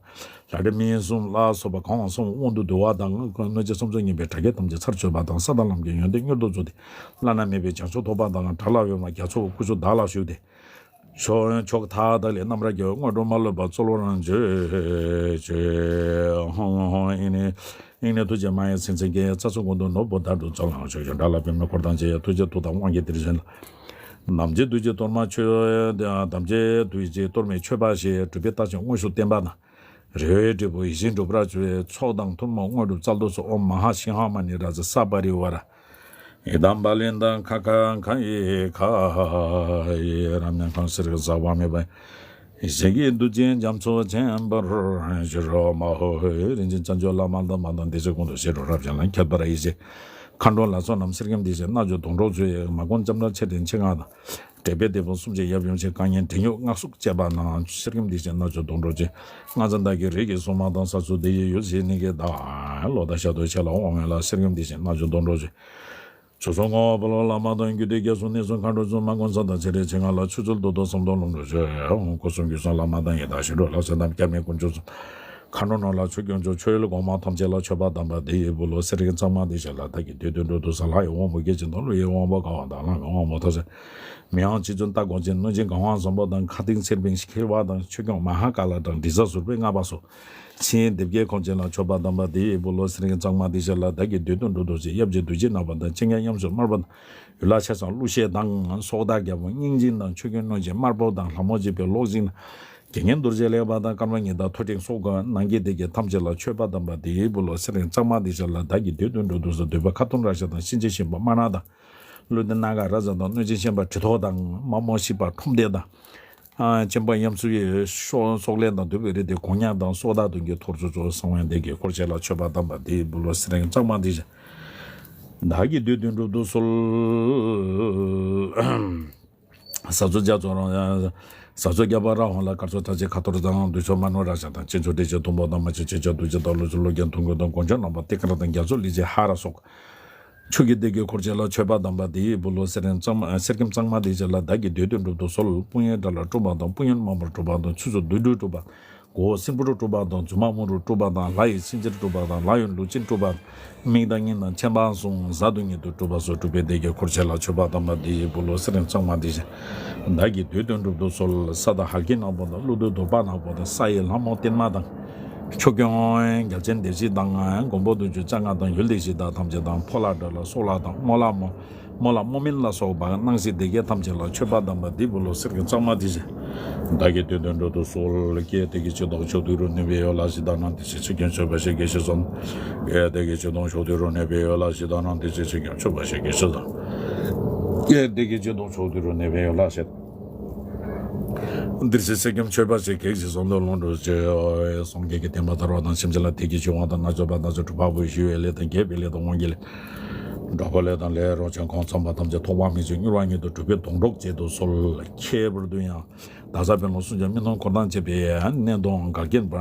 ལྷ་འདྲེ་མི་གསུམ་ལ་སོགས་པ་གང་བ་གསུམ་དབང་དུ་བསྡུ་བ་དང་། གནོད་བྱེད་སུམ་ཚོགས་ཉེས་པའི་དགྲ་བགེགས་ཐམས་ཅད་ཚར་གཅོད་པ་དང་། ས་དང་ལམ་གྱི་ཡོན་ཏན་མྱུར་དུ་རྫོགས་ཏེ་བླ་ན་མེད་པའི་བྱང་ཆུབ་ཐོབ་པ་དང་། དགྲ་ལྷ་འོད་མ་རྒྱ་མཚོ་སྐུ་མཆོག་བདག་ལ་ཞུགས་ཏེ། ཕྱོགས་ཕྱོགས་མཐའ་དག་ལས་རྣམ་རྒྱལ་དངོས་གྲུབ་མ་ལུས་པ་སྩོལ་བར་བྱོན། ཧོ་ཧོ་ཧོ། ཨིན་ནི་ཨིན་ནི་ཐུགས་རྗེ་མ་ཡེངས་སེམས་ཅན་གྱི་རྩ་ཚོགས་ཀུན་ཏུ་ནོར་བུ་དག་ཏུ་སྩོལ་ལ་ཆོག་ཤོག་དགྲ་ལྷ་བུད་མེད་འཁོར་དང་བཅས་ཡ། ཐུགས་རྗེ་མཐུ་དང་དབང་གིས་དེར་བྱོན་ལ། དམ་ཅན་བདུད་ཀྱི་གཏོར་མ་མཆོད། དམ་ཅན་བདུད་ཀྱི་གཏོར་མའི་མཆོད་པ་ཞེས་སྒྲུབ་པའི་རྟགས་ཅན་དངོས་སུ་བསྟན་པ་དང་། རེ་བའི་འབྲས་བུ་ཡིད་བཞིན་འགྲུབ་པར་བྱོས། ཚོགས་དང་ཐུན་མོང་དངོས་གྲུབ་སྩལ་དུ་གསོལ། ཨོཾ་མ་ཧཱ་ཤིང་ཧཱ་མ་ཎི་རཱ་ཛ་ས་པ་རི་ཝཱ་ར། ཨི་དམ་བ་ལི་དང་ཁ་ཁ་ཁ་ཡི་ཁ་ཡི། རབ་གནས་ཁང་སེར་ཟག་པ་མེད་པ། ཡེ་ཤེས་ཀྱི་རྡོ་རྗེ་རྒྱ་མཚོ་ཆེན་པོར་གྱུར་མ་ཧོ། རིན་ཆེན་བྱང་ཆུབ་བླ་མ་དང་མ་དང་སྡེ་སྲིད་ཀུན་ཏུ་ཞི་ཁྲོ་རབ་འབྱམས་ལ། ཁྱད་པར་ཡེ་ཤེས་མཁའ་འགྲོ་ལ་སོགས་རྣམས་གསེར་སྐྱེམས་འདི་བཞིན་རྣལ་འབྱོར་སྡོང་གྲོགས་མཛོད། མ་དགོན་ལྕམ་དྲལ་ཆེ་འབྲིང་ཆེ་ལྔ་དང་། དྲེགས་པའི་སྡེ་དཔོན་སུམ་བརྒྱ་ཡབ་ཡུམ་ཆེ་བཀའ་ཉན་བྲན་གཡོག་སྔགས་སྲུང་བཅས་པ་རྣམས་གསེར་སྐྱེམས་འདི་བཞིན་རྣལ་འབྱོར་སྡོང་གྲོགས་མཛོད། སྔགས་འཛིན་བདག་གི་རིགས་ཀྱི་སྲུང་མ་དང་ས་ཚུགས་འདི་ཡི་ཡུལ་ཞིག་ནི་གི་བདག་ལོ་ཟླ་ཞག་དུས་ཆེ་ལ་དབང་བའི་ལ་གསེར་སྐྱེམས་འདི་བཞིན་རྣལ་འབྱོར་སྡོང་གྲོགས་མཛོད། ཆོས་སྲུང་ངོ་བོ་བླ་མ་དང་རྒྱུད་སྡེ་རྒྱ་སྲུང་གནས་སྲུང་མཁའ་འགྲོ་སྲུང་མ་དགོན་ས་དང་ཆེ་འབྲིང་ཆེ་ལྔ་ལ་ཆོས་ཚུལ་རྡོ་རྡོ་བསམ་དོན་ལམ་འགྲོ་ཆོས་སྐུ་གསུང་རྒྱུད་གསུང་བླ་མ་དང་ཡི་དྭགས་ཞི་ཁྲོ་ལྷ་སྲས་རྣམས་སྐྱབས་གནས་དཀོན་མཆོག་གསུམ། མཁའ་འགྲོ་རྣམས་ལ་ཆོས་སྐྱོང་མཆོག་ཆོས་ཡུལ་གོང་མ་ཐམས་ཅད་ལ་མཆོད་པ་དམ་པ་འདི་ཡི་སྦུག་ལུ་གསེར་སྐྱེམས་གཙང་མ་འདི་བཞེས་ལ། བདག་གི་འདོད་དོན་འགྲུབ་ཏུ་གསོལ། ལྷ་ཡི་དབང་པོ་བརྒྱ་བྱིན་དང་ཀླུ་ཡི་དབང་པོ་དགའ་བ་དང་ལྷ་མོའི་དབང་པོ་ཐོབ་ཚེ། མི་དབང་རྗེ་བཙུན་རྟ་མགོ་ཅན་གནོད་སྦྱིན་གང་བ་བཟང་པོ་དང་མཁའ་ལྡིང་གསེར་ཕྲེང་ཁྱེར་བ་དང་ཆོས་སྐྱོང་མ་ཧཱ་ཀཱ་ལ་དང་དྲི་ཟ་ཟུར་པའི་ལྔ་པ་སོགས། ཕྱི་ཡི་སྡེ་བརྒྱད་ཁོང་ཆེན་ལ་མཆོད་པ་དམ་པ་འདི་ཡི་སྦུག་ལུ་གསེར་སྐྱེམས་གཙང་མ་འདི་བཞེས་ལ། བདག་གི་འདོད་དོན་འགྲུབ་ཏུ་གསོལ། ཡབ་རྗེ་བདུད་རྩི་ནག་པོ་དང་སྤྱན་སྔར་ཉམས་སུ་དམར་པོ་དང་། ཡུལ་ལྷ་ཆེ་ཚང་ཀླུ་ཤེད་དང་སྲོག་བདག་རྒྱལ་པོ་སྙིང་འབྱིན་དང་ཆོས་སྐྱོང་གནོད་སྦྱིན་དམར་པོ་དང་ལྷ་མོ་འཇིགས་པའི་གློག་འཛིན་དང་། དགེ་བསྙེན་རྡོ་རྗེ་ལེགས་པ་དང་སྐར་མ་ཉི་ཟླ་ཐོད་ཕྲེང་སོགས་ཀྱི་ནང་གི་སྡེ་བརྒྱད་ཐམས་ཅད་ལ་མཆོད་པ་དམ་པ་འདི་ཡི་སྦུག་ལུ་གསེར་སྐྱེམས་གཙང་མ་འདི་བཞེས་ལ། བདག་གི་འདོད་དོན་འགྲུབ་ཏུ་གསོལ། འདོད་པ་ཁ་ཏོན་ར་ཤ་དང་གཤིན་རྗེ་གཤིན་པོ་དམར་ནག་དང་། ཀླུ་ལྡིང་སྣ་འགག་ར་ཛ་དང་གནོད་སྦྱིན་གཤིན་པ་གྲི་ཐོགས་དང་། མ་མོ་ཤི་པ་ཁྲོམ་སྡེ་དང་། ཨ་གཅིན་པ་ཡམ་སུ་ཡི་སྲོག་སྲོག་ལན་དང་འདུས་པའི་རིགས་ཏེ་གོ་ཉག་དང་སྲོག་བདག་དོན་གྱི་ཐོར་ཚུ་ཚོ་གསང་བའི་སྡེ་བརྒྱད་འཁོར་བཅས་ལ་མཆོད་པ་དམ་པ་འདི་ཡི་སྦུག་ལུ་གསེར་སྐྱེམས་གཙང་མ་འདི་བཞེས། བདག་གི་འདོད་དོན་འགྲུབ་ཏུ་གསོལ། ཟ་ཚོད་རྒྱ་མཚོ་རང་ཟ་ཚོད་རྒྱ་པ་ར་ཧོང་ལ་སྐར་ཚོད་ཐ་ཆེ་ཁ་ཐོར་དང་དུས་ཚོད་མ་ནོར་ར་ཤ་དང་སྤྱི་ཚོགས་འདྲེ་ཆེ་དུང་པོ་དང་མ་ཆེ་ཆེ་ཆ་དུས་ཆེ་ད་ལོ་ཆུ་ལོ་རྒྱན་ཐུང་གོ་དང་དགོན་ཆེན་ནང་པ་ཏི་ཀ་ར་དང་རྒྱ་མཚོ་ལི་ཆེ་ཧ་ར་སོགས། ཆོས་ཀྱི་སྡེ་བརྒྱད་འཁོར་བཅས་ལ་མཆོད་པ་དམ་པ་འདི་ཡི་སྦུག་ལུ་གསེར་སྐྱེམས་གཙང་མ་གསེར་སྐྱེམས་གཙང་མ་འདི་བཞེས་ལ། བདག་གི་འདོད་དོན་འགྲུབ་ཏུ་གསོལ། དཔུང་ཡོན་དགྲ་ལྷ་དཀྲུགས་པ་དང་། དཔུང་ཡོན་དམངས་པོར་དཀྲུགས་པ་དང་། ཆུ་ཚོད་བདུད་འདུལ་དཀྲུགས་པ། སྒོ་སྲིན་པོར་དཀྲུགས་པ་དང་། རྫུན་མ་དམུ་རུ་དཀྲུགས་པ་དང་། ལྷ་ཡི་སེམས་ཅན་དཀྲུགས་པ་དང་། ལྷ་ཡོན་ལུག་ཅན་དཀྲུགས་པ། མིག་དང་སྙིང་དང་མཆན་པ་གསུམ་གཟའ་དང་ཉི་དུ་དཀྲུགས་པ་སོགས་དཀྲུགས་པའི་སྡེ་བརྒྱད་འཁོར་བཅས་ལ་མཆོད་པ་དམ་པ་འདི་ཡི་སྦུག་ལུ་གསེར་སྐྱེམས་གཙང་མ་འདི་བཞེས། བདག་གི་འདོད་དོན་འགྲུབ་ཏུ་གསོལ། ས་དང་ཧལ་གྱི་ནག་པོ་དང་། ཀླུ་བདུད་གདོལ་པ་ནག་པོ་དང་། ས་ཡི་ལྷ་མོ་བརྟན་མ་དང་། ཆོས་སྐྱོང་རྒྱལ་ཆེན་སྡེ་བཞི་དང་། མགོན་པོ་བདུན་ཅུ་རྩ་ལྔ་དང་། ཡུལ་སྡེ་བཞི་དག་ཐམས་ཅད་དང་། ཕོ་ལྷ་དགྲ་ལྷ་སྲོག་ལྷ་དང་། རྨོ་ལྷ་མོ། རྨོ་ལྷ་རྨོ་སྨན་ལ་སོགས་པ་སྣང་སྲིད་སྡེ་བརྒྱད་ཐམས་ཅད་ལ་མཆོད་པ་དམ་པ་འདི་སྦུག་ལུ་གསེར་སྐྱེམས་གཙང་མ་འདི་བཞེས། བདག་གི་འདོད་དོན་འགྲུབ་ཏུ་གསོལ། ཀྱེ་བདེ་གི་ཆོས་དང་མཆོག་ཏུ་རུ་གནས་པའི་ཡོ་ལ་ཞིག་དང་ནང་དེ་ཚེ་ཆོས་སྐྱོང་མཆོད་པ་ཞིག་དགེ་བཤེས་སོང་། ཀྱེ་བདེ་གི་ཆོས་དང་མཆོག་ཏུ་རུ་གནས་པའི་ཡོ་ལ་ཞིག་དང་ནང་དེ་ཚེ་ཆོས་སྐྱོང་མཆོད་པ་ཞིག་དགེ་བཤེས་སོང་། ཀྱེ་བདེ་གི་ཆོས་དང་མཆོག་ཏུ་རུ་གནས་པའི་ཡོ་ལ་ཞིག་འདིར་སྲིད་གསེར་སྐྱེམས་མཆོད་པ་ཞིག་གེགས་ཞིག་བསམ་དོན་ལོངས་སྤྲོ་ཆེ། སངས་རྒྱས་ཀྱི་བསྟན་པ་དར་བ་དང་། སེམས་ཅན་ལ་བདེ་སྐྱིད་འབྱུང་བ་དང་། རྣལ་འབྱོར་པ་རྣལ་འབྱོར་གྲུབ་པ་པོའི་ཞི་བའི་ལས་དང་། རྒྱས་པའི་ལས་དང་། དབང་གི་ལས། འགྲོ་ཀུན་ལས་དང་ལས་རོགས་ཅན་གང་འཚམས་པ་ཐམས་ཅད་ཐོགས་པ་མེད་ཅིང་མྱུར་བ་ཉིད་དུ་འགྲུབ་པའི་སྡོང་གྲོགས་བྱེད་དུ་གསོལ། ཁྱད་པར་དུ་ཡང་། བདག་ཅག་དཔོན་སློབ་སྲུང་སྐྱོང་སྨན་གཏོང་འཁོར་དང་བཅས་པའི་གནས་དང་འགལ་རྐྱེན་པ་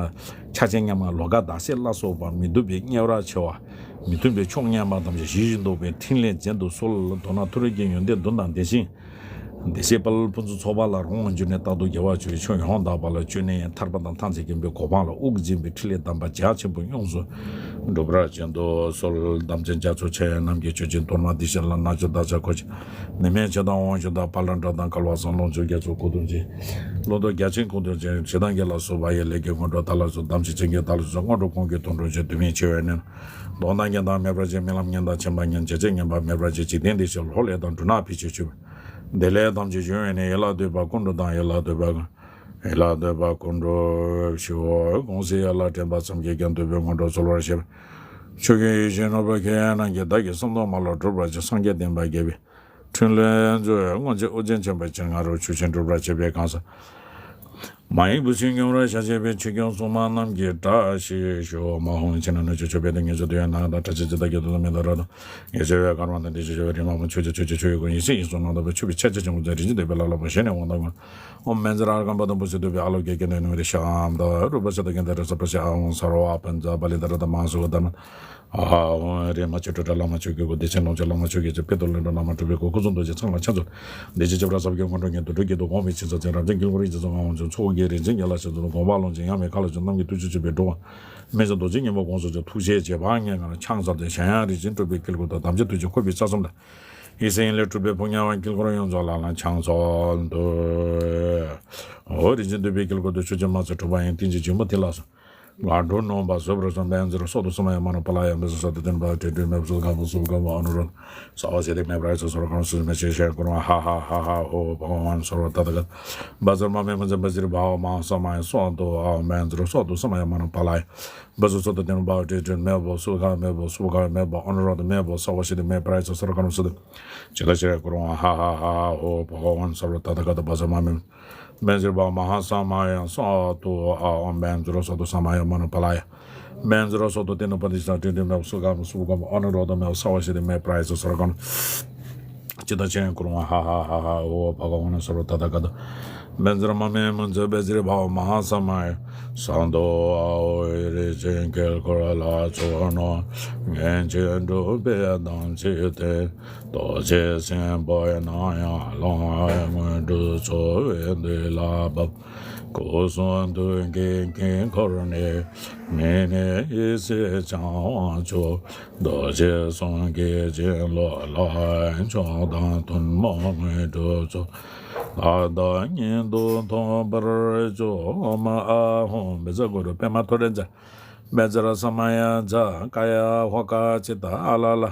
ཆ་ཆེན་ངན་པ་ལོག་ལྟ་བདག་སེམས་ལ་སོགས་པ་མི་སྡུག་པའི་དམྱལ་བར་མཆེ་བ། མི་མཐུན་པའི་ཕྱོགས་ངན་པ་ཐམས་ཅད་ཞི་ཞིང་དུལ་བའི་ཕྲིན་ལས་མཛད་དུ་གསོལ། མདོར་ན་མཐོ་རིས་ཀྱི་ཡོན་ཏན་བདུན་དང་ལྡན་ཞིང་། བདེ་གཤེགས་དཔལ་ཕུན་སུམ་ཚོགས་པ་ལ་རང་དབང་བསྒྱུར་ནས་རྟག་ཏུ་རྒྱལ་བར་གྱུར་པའི་ཆོས་ཡང་དག་པ་ལ་སྤྱོད་ནས་ཐར་པ་དང་ཐམས་ཅད་མཁྱེན་པའི་གོ་འཕང་ལ་དབུགས་འབྱིན་པའི་ཕྲིན་ལས་དམ་པ་རྒྱ་ཆེན་པོ་ཡོངས་སུ་འགྲུབ་པར་བྱེད་དུ་གསོལ། དམ་ཅན་རྒྱ་མཚོ་ཆེ་རྣམས་ཀྱི་མཆོད་སྤྱོད་ཅིང་གཏོར་མ་འདི་བཞིན་ལ་ནག་ཆུ་དར་ཆ་འཁོར་ཆེན་ནི་མན་ཆད་དང་དབང་ཕྱུག་དང་དཔལ་ལྡན་དགྲ་དང་བཀལ་བ་སང་ལོངས་སྤྱོད་རྒྱ་མཚོ་སྐུ་གདུང་ཅན། ཀླུ་གདུང་བརྒྱ་བྱིན་སྐུ་གདུང་ཅན་ཞེ་སྡང་གི་ལ་སོགས་པ་ཡི་ལས་ཀྱི་སྔོན་འགྲོ་དག་ལ་སོགས་དམ་ཅན་བྱིན་གྱིས་བདག་ལ་སོགས་སྔོན་འགྲོ་ཀུན་གྱི་དོན་སྒྲུབ་ཅིང་སྡུག་བསྔལ་ཆེ་བའི་ནད། གདོན་དང་གཉན་དང་མེ་འབར་ཅན་རྨི་ལམ་ངན་དང་ཆེན་པ་ངན་བྱ་བྱེད་ངན་པ་མེ་འབར་ཅན་འཇིག་རྟེན་འདི་ཕྱིར་ལྷོ་ལས་དང་འབྲུ་ནག་ཕི་ཕྱིར་ཆུ། བདེ་ལས་ཐམས་ཅད་འབྱུང་བའི་ནད་ཡིད་ལ་འདོད་པ་ཀུན་འགྲོ་དང་ཡིད་ལ་འདོད་པ་ཡིད་ལ་འདོད་པ་ཀུན་འགྲོ་ཞི་བ་གོང་ས་ཡར་ལ་དྲན་པ་ཙམ་གྱིས་ཀྱང་འདོད་པའི་སྔོན་འགྲོ་སྩོལ་བར་བྱེད་པ། ཆོས་ཀྱི་ཡེ་ཤེས་ནོར་བུ་ཁྱེད་རྣམས་ཀྱིས་བདག་གི་བསམ་དོན་མ་ལུས་འགྲུབ་པར་བྱེད། སངས་རྒྱས་བསྟན་པ་རྒྱས་པའི་ཕྲིན་ལས་མཛོད། སྔོན་ཆད་ཨོ་རྒྱན་ཆེན་པོ་སྤྱན་སྔ་རུ་ཆོས་ཆེན་སྒྲུབ་པར་བྱེད་པའི་གང་ཟག་མ་ཡིན་བུ་ཆེན་མྱུར་བར་ཞལ་བྱེད་པའི་ཆོས་སྐྱོང་སྲུང་མ་རྣམས་ཀྱི་བཀྲ་ཤིས་ཤོག་མ་ཧོ། ཁྱེད་རྣམས་ནི་ཆོས་ཆོས་པའི་དོན་ངེས་སུ་དུ་ཡང་ནང་དང་བཀྲ་ཤིས་ཇི་ལྟར་སྐྱེ་དུ་མི་ལྟར་རོ་དང་། ངེས་ཤེས་པའི་སྐར་མ་དང་བདེ་ཆེན་ཆོས་པའི་རིག་མ་མོ་ཆོས་ཀྱི་ཆོས་ཀྱི་ཆོས་ཀྱི་སྐུ་ཡིན་སྲིད་ཡིན་གསུང་ནང་དང་པོ་ཆོས་པའི་ཆ་ཆེ་ཆེན་པོ་མཛད་རིན་ཆེན་འདོད་པའི་ལ་ལ་པོ་ཞེས་ནས་འོང་དང་། ཨོཾ་མཉྫུ་ར་ཨརྒྷཾ་པདྨ་བྷུ་ཏི་ཏོ་བི་ཨ་ལོ་ཀེ་ཀེ་ནྡྷེ་ནུ་རི་ཤ་འམ་ད་རུ་པ་ཤ་ད་གེ་ནྡྷེ་ར་ས་པ་ཤ་ཨ་ཧོ་སརྦ་པཉྩ་པ་ལི་ཏ་ར་ད་མ་ཧཱ་སུ་ག་དྷརྨ། ཨ་ཧོ་རེ་མ་ཅོ་ཏྲ་ལ་མ་ཆོས་ཀྱི་སྐུ། བདེ་ཆེན་ལོངས་སྤྱོད་བླ་མ་ཆོས་ཀྱི་སྤྱི། དཔལ་རྡོར་ལྷུན་གྲུབ་བླ་མ་གྲུབ་པའི་སྐུ། སྐུ་གསུང་ཐུགས་ཀྱི་ཚང་ལ་ཕྱག་འཚལ། བདེ་ཆེན་ཆོས་གྲགས་ཟབ་རྒྱས་སྔོན་འགྲོ་ཉིད་དུ་སྒྲུབ་ཀྱི་དུས། གོང་མའི་ཕྱིར་ཚར་ཅན་རབ་འབྱམས་དཀྱིལ་འཁོར་རིན་ཆེན་གསུམ་ངག་དབང་ཕྱུག་ཚོགས་ཀྱི་རིག་འཛིན་རྒྱལ་ལ་ཕྱག་འཚལ་ལོ། དགོངས་པ་ཀློང་ཆེན་ཡང་མེད་མཁའ་ལ་སྤྱོད་རྣམ་ཀུན་ཐུགས་རྗེ་ཆེན་པོས་འགྲོ་བ་སྨན་བྱང་རྡོ་རྗེ་སྙིང་པོ་དགོངས་སུ་གསོལ། ཐུགས་རྗེའི་བྱེ་བྲག་ངེས་ངར་ཕྱག་འཚལ་ཏེ། གཞན་ཡང་རིན་ཆེན་སྤྲུལ་པའི་དཀྱིལ་འཁོར་དང་། དམ་ཅན་ཐུགས་རྗེ་འཁོར་བའི་རྩ་གསུམ་དང་། ཡེ་ཤེས་ཡིན་ལས་གྲུབ་པའི་ཕོ་ཉ་དབང་དཀྱིལ་འཁོར་ཡོངས་རྫོགས་ལ་ལ་ཕྱག་འཚལ་ཏོ། ཨོ་རིན་ཆེན་འདུས་པའི་དཀྱིལ་འཁོར་དུ་ཆོས་ཀྱི་མ་ཚོགས་གྲུབ་པ་ཡིན། ཏིང་འཛིན་འཇིགས་མེད་ཐིག་ལ་སོགས། ལ་འགྲོ་ནོམ་པ་བཟོད་པར་བྱ། བཛྲ་སོགས་དུ་ས་མ་ཡ་མ་ན་པཱ་ལ་ཡ། བཛྲ་སོགས་དུ་ཏེ་ན་བྷ་དྲི་དྲི་མེ་བྷ་སུ་ག་བྷ་སུ་ག་བྷ་ཨ་ནུ་རོ་ས་བ་ཤི་ཏི་མེ་པྲ་ཡ་ཚ་སོར་གང་སུ་མེ་ཤེ་ཤེ་ཀུ་རུ་ཧ་ཧ་ཧ་ཧ་ཧོ་བྷ་ག་ཝན་སརྦ་ཏ་ཐཱ་ག་ཏ། བཛྲ་མ་མེ་མ་ཛ་བཛྲི་བྷ་ཝ་མ་ཧཱ་ས་མ་ཡ་སྭཱ་ཏུ་ཨ། བཛྲ་སོགས་དུ་ས་མ་ཡ་མ་ན་པཱ་ལ་ཡ། བཛྲ་སོགས་དུ་ཏེ་ན་བྷ་དྲི་དྲི་མེ་བྷ་སུ་ག་མེ་བྷ་སུ་ག་མེ་བྷ་ཨ་ནུ་རོ་དྷ་མེ་བྷ་ས་བ་ཤི་ཏི་མེ་པྲ་ཡ་ཚ་སོར་གང་སུ་ཏུ། ཇི་ལྟར་ཤེས་ཀུ་རུ་ཧ་ཧ་ཧ་ཧ་ཧོ་བྷ་ག་ཝན་སརྦ་ཏ་ཐཱ་ག་ཏ། བཛྲ་མ་མེ། བཛྲི་བྷ་ཝ་མ་ཧཱ་ས་མ་ཡ་སྭཱ་ཏུ་ཨ། ཨོཾ་བཛྲ་སོགས་དུ་ས་མ་ཡ་མ་ན་པཱ་ལ་ཡ། བཛྲ་སོགས་དུ་ཏེ་ན་བྷ་དྲི་དྲི་མེ་བྷ་སུ་ག་མེ་བྷ་སུ་ག་མེ་བྷ་ཨ་ནུ་རོ་དྷ་མེ་བྷ་ས་བ་ཤི་ཏི་མེ་པྲ་ཡ་ཚ་སོར་གང་། ཇི་ལྟར་ཤེས་ཀུ་རུ་ཧ་ཧ་ཧ་ཧ་ཧོ་བྷ་ག་ཝན་སརྦ་ཏ་ཐཱ་ག་ཏ། བཛྲ་མ་མེ་མ་ཛ་བཛྲི་བྷ་ཝ་མ་ཧཱ་ས་མ་ཡ་སྭཱ་ཏུ་ཨ། ཨོ་ཡེ་རིན་ཆེན་དཀྱིལ་འཁོར་ལ་ཚོགས་རྣམས་ངེས་ཅན་གྲུབ་པའི་དམ་ཚིག་སྟེ། རྡོ་རྗེ་སེམས་དཔའི་སྣང་ཡང་ལོངས་སྔོན་འགྲོ་ཚོགས་པའི་མདུན་ལ་བབས། སྐུ་གསུང་ཐུགས་ཀྱི་དཀྱིལ་འཁོར་ནས། མི་གནས་ཡེ་ཤེས་འཆང་དབང་ཕྱུག་རྡོ་རྗེ་གསུང་གི་སྤྱན་སློབ་ལ། མཆོག་དང་ཐུན་མོང་དངོས་གྲུབ་སྩོལ། ད་ལྟ་ཉིད་དུ་ཐོབ་པར་ཤོག་ཨོཾ་ཨཱཿཧཱུྃ་བཛྲ་གུ་རུ་པདྨ་ཐོད་ཕྲེང་རྩལ། བཛྲ་ས་མ་ཡ་ཛཿཀཱ་ཡ་ཝཱ་ཀཱ་ཙིཏྟ་ཨ་ལ་ལ།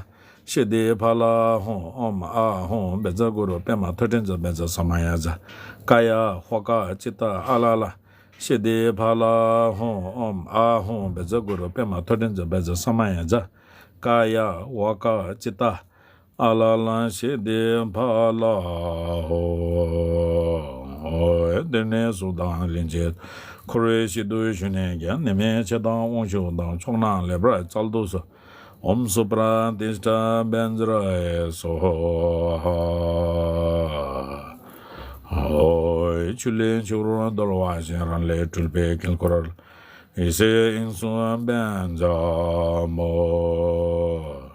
ཤི་དྷི་ཕ་ལ་ཧཱུྃ། ཨོཾ་ཨཱཿཧཱུྃ་བཛྲ་གུ་རུ་པདྨ་ཐོད་ཕྲེང་རྩལ། བཛྲ་ས་མ་ཡ་ཛཿཀཱ་ཡ་ཝཱ་ཀཱ་ཙིཏྟ་ཨ་ལ་ལ། ཤི་དྷི་ཕ་ལ་ཧཱུྃ། ཨོཾ་ཨཱཿཧཱུྃ་བཛྲ་གུ་རུ་པདྨ་ཐོད་ཕྲེང་རྩལ། བཛྲ་ས་མ་ཡ་ཛཿཀཱ་ཡ་ཝཱ་ཀཱ་ཙིཏྟ་ཨ་ལ་ལ། ཤི་དྷི་ཕ་ལ་ཧཱུྃ། དེ་ནས་གཟུགས་དང་ལྷན་ཅིག་འཁོར་བའི་གཤིན་རྗེ་གཞོན་ནུ་ཀྱང་། ནད་མེད་ཆེ་དང་དབང་ཕྱུག་དང་། མཆོག་རྣམས་ལེགས་པར་སྩལ་དུ་གསོལ། ཨོཾ་སུ་པྲ་ཏིཥྛ་བཛྲ་ཡེ་སྭཱ་ཧཱ། ཨོ། ཆུ་ལས་ཆུ་བུར་བརྡོལ་བ་བཞིན། རང་ལས་སྤྲུལ་པའི་དཀྱིལ་འཁོར་ལ། ཡེ་ཤེས་དབྱིངས་སུ་བཛྲ་མོ།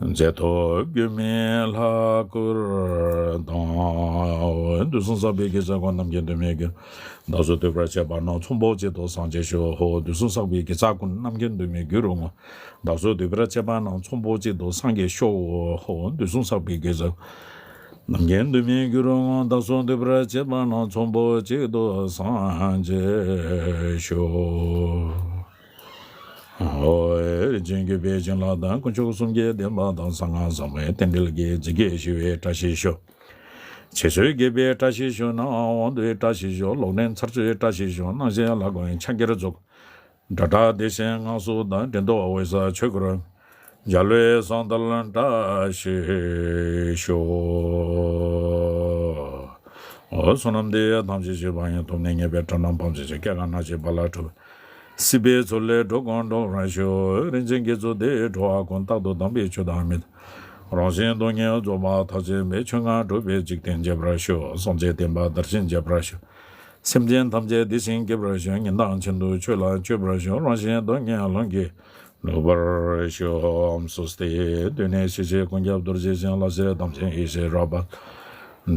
མཛད་ཐོག་མགོན་མེད་ལྷ་སྐུར་ལྡང་། དུས་གསུམ་བསགས་པའི་དགེ་རྩ་ཀུན། རྣམ་མཁྱེན་འདུས་མའི་རྒྱུད། བདག་སོགས་ཐོས་པར་བྱེད་པ་རྣམས། ཚོགས་འབོགས་བྱེད་དུ་སངས་རྒྱས་ཤོག་ཧོ། དུས་གསུམ་བསགས་པའི་དགེ་རྩ་ཀུན། རྣམ་མཁྱེན་འདུས་མའི་རྒྱུད་རུ་བསྔོ། བདག་སོགས་ཐོས་པར་བྱེད་པ་རྣམས། ཚོགས་འབོགས་བྱེད་དུ་སངས་རྒྱས་ཤོག་ཧོ། དུས་གསུམ་བསགས་པའི་དགེ་རྩ། རྣམ་མཁྱེན་འདུས་མའི་རྒྱུད་རུ་བསྔོ། བདག་སོགས་ཐོས་པར་བྱེད་པ་རྣམས། ཚོགས་འབོགས་བྱེད་དུ་སངས་རྒྱས་ཤོག་ཧོ། རིན་ཆེན་གུས་པས་བྱིན་རླབས་དང་། དཀོན་མཆོག་གསུམ་གྱི་བདེན་པ་དང་། གསང་སྔགས་ཟབ་མོའི་རྟེན་འབྲེལ་གྱི། ཇི་སྐད་ཞུ་བའི་བཀྲ་ཤིས་ཤོག་ཆོས་ཚུལ་རྒྱས་པའི་བཀྲ་ཤིས་ཤོག་ནང་དབང་དུའི་བཀྲ་ཤིས་ཤོག་ལོག་ལྟའི་ཚར་གཅོད་བཀྲ་ཤིས་ཤོག་སྣང་ཞེན་ལ་གོམས་པའི་ཕྱག་འཁྱེར་རྫོགས། དགྲ་སྐྲག་བདེ་ཞིང་སྔགས་སུ་བཟླ། འདྲེན་དུ་འོད་གསལ་ཆོས་སྐུར། འཇའ་ལུས་བཟང་དར་བཀྲ་ཤིས་ཤོག་ཨོ། བསོད་ནམས་འདི་ཡིས་ཐམས་ཅད་གཞིག་པ་ཡིན། ཐོབ་ནས་ཉེས་པའི་དགྲ་རྣམས་ཕམ་བྱས་ཤིང་། སྐྱེ་རྒ་ན་འཆིའི་རྦ་རླབས་འཁྲུགས་པའི། སྲིད་པའི་མཚོ་ལས་འགྲོ་ཀུན་སྒྲོལ་བར་ཤོག་རིན་ཆེན་དགེ་ཚོགས་འདིས་འགྲོ་བ་ཀུན། རྟག་ཏུ་དམ་པའི་ཆོས་དང་མི་མཐུན། རང་གཞན་དོན་གཉིས་རྫོགས་པ་ཐམས་ཅད་མེད། ཆོས་ལྔ་གྲུབ་པའི་འཇིག་རྟེན་མཇལ་བར་ཤོག། སངས་རྒྱས་བསྟན་པ་དར་ཞིང་རྒྱས་པར་ཤོག། སེམས་ཅན་ཐམས་ཅད་བདེ་ཞིང་སྐྱིད་པར་ཤོག། ཉིན་དང་མཆིས་ཏེ་ཆོས་ལ་སྤྱོད་པར་ཤོག། རང་གཞན་དོན་གཉིས་ལམ་གྱིས་ལོག་པར་ཤོག། སྭསྟི། གདོད་ནས་གཤེགས་པའི་དཀོན་ཁྱབ་རྡོ་རྗེ་འཆང་། ལྷ་སྲས་དམ་ཅན་ཡེ་ཤེས་རོལ་པ།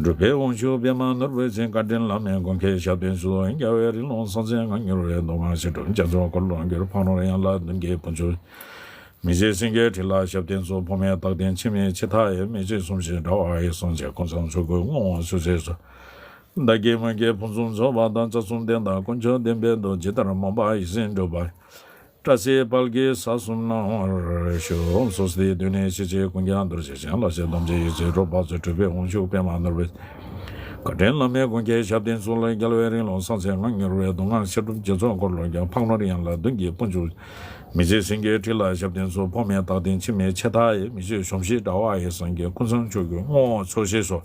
གྲུབ་པའི་དབང་ཕྱུག་པདྨ་ནོར་བུ་ཅན། བཀའ་དྲིན་བླ་མེད་མགོན་ཁྱེད་ཞབས་བརྟན་སྩོལ། རྒྱལ་བའི་རིང་ལུགས་སྲོག་འཛིན་ངང་མྱུར་བའི། སྡུག་བསྔལ་ཞི་གྲོལ་རྒྱ་མཚོའི་འཁོར་ལོ་སྒྱུར། ཕག་ནོར་གཡང་ལ་གདུགས་ཀྱི་དཔུང་ཚོགས། མི་འཇིགས་སེང་གེའི་ཁྲི་ལ་ཞབས་བརྟན་སྩོལ། འཕོ་མེད་རྟག་བརྟན་འཆི་མེད་ཇི་ལྟ་བ་ཡི། མི་འཇིགས་སུ་ཞིག་འདྲ་བ་ཡི། སངས་རྒྱས་ཀུན་བཟང་མཆོག་གི་དངོས་སུ་གཤེགས་སོ། བདག་གིས་མི་བསྐྱོད་ཕུན་སུམ་ཚོགས་པ་དང་། རྩ་གསུམ་ལྡན་དང་ཀུན་ཀྱང་ལྡན་པའི་མདོ། ཇི་ལྟར་མོས་པ་ཡིད་བཞིན་འགྲུབ་པ་ཡི། བཀྲ་ཤིས་དཔལ་གྱི་ས་གསུམ་སྣང་བར་ཤོག། སྭསྟི། གདོད་ནས་གཤེགས་པའི་དཀོན་ཁྱབ་རྡོ་རྗེ་འཆང་། ལྷ་སྲས་དམ་ཅན་ཡེ་ཤེས་རོལ་པ་མཛད། གྲུབ་པའི་དབང་ཕྱུག་པདྨ་ནོར་བུ། བཀའ་དྲིན་བླ་མེད་མགོན་ཁྱེད་ཞབས་བརྟན་སྩོལ། རྒྱལ་བའི་རིང་ལུགས་སྲོག་འཛིན་ངང་མྱུར་བའི། སྡུག་བསྔལ་ཞི་གྲོལ་རྒྱ་མཚོའི་འཁོར་ལོ་སྒྱུར། ཕག་ནོར་གཡང་ལ་གདུགས་ཀྱི་དཔུང་ཚོགས། མི་འཇིགས་སེང་གེའི་ཁྲི་ལ་ཞབས་བརྟན་སྩོལ། འཕོ་མེད་རྟག་བརྟན་འཆི་མེད་ཇི་ལྟ་བ་ཡི། མི་འཇིགས་སུ་ཞིག་འདྲ་བ་ཡི། སངས་རྒྱས་ཀུན་བཟང་མཆོག་གི་དངོས་སུ་གཤེགས་སོ།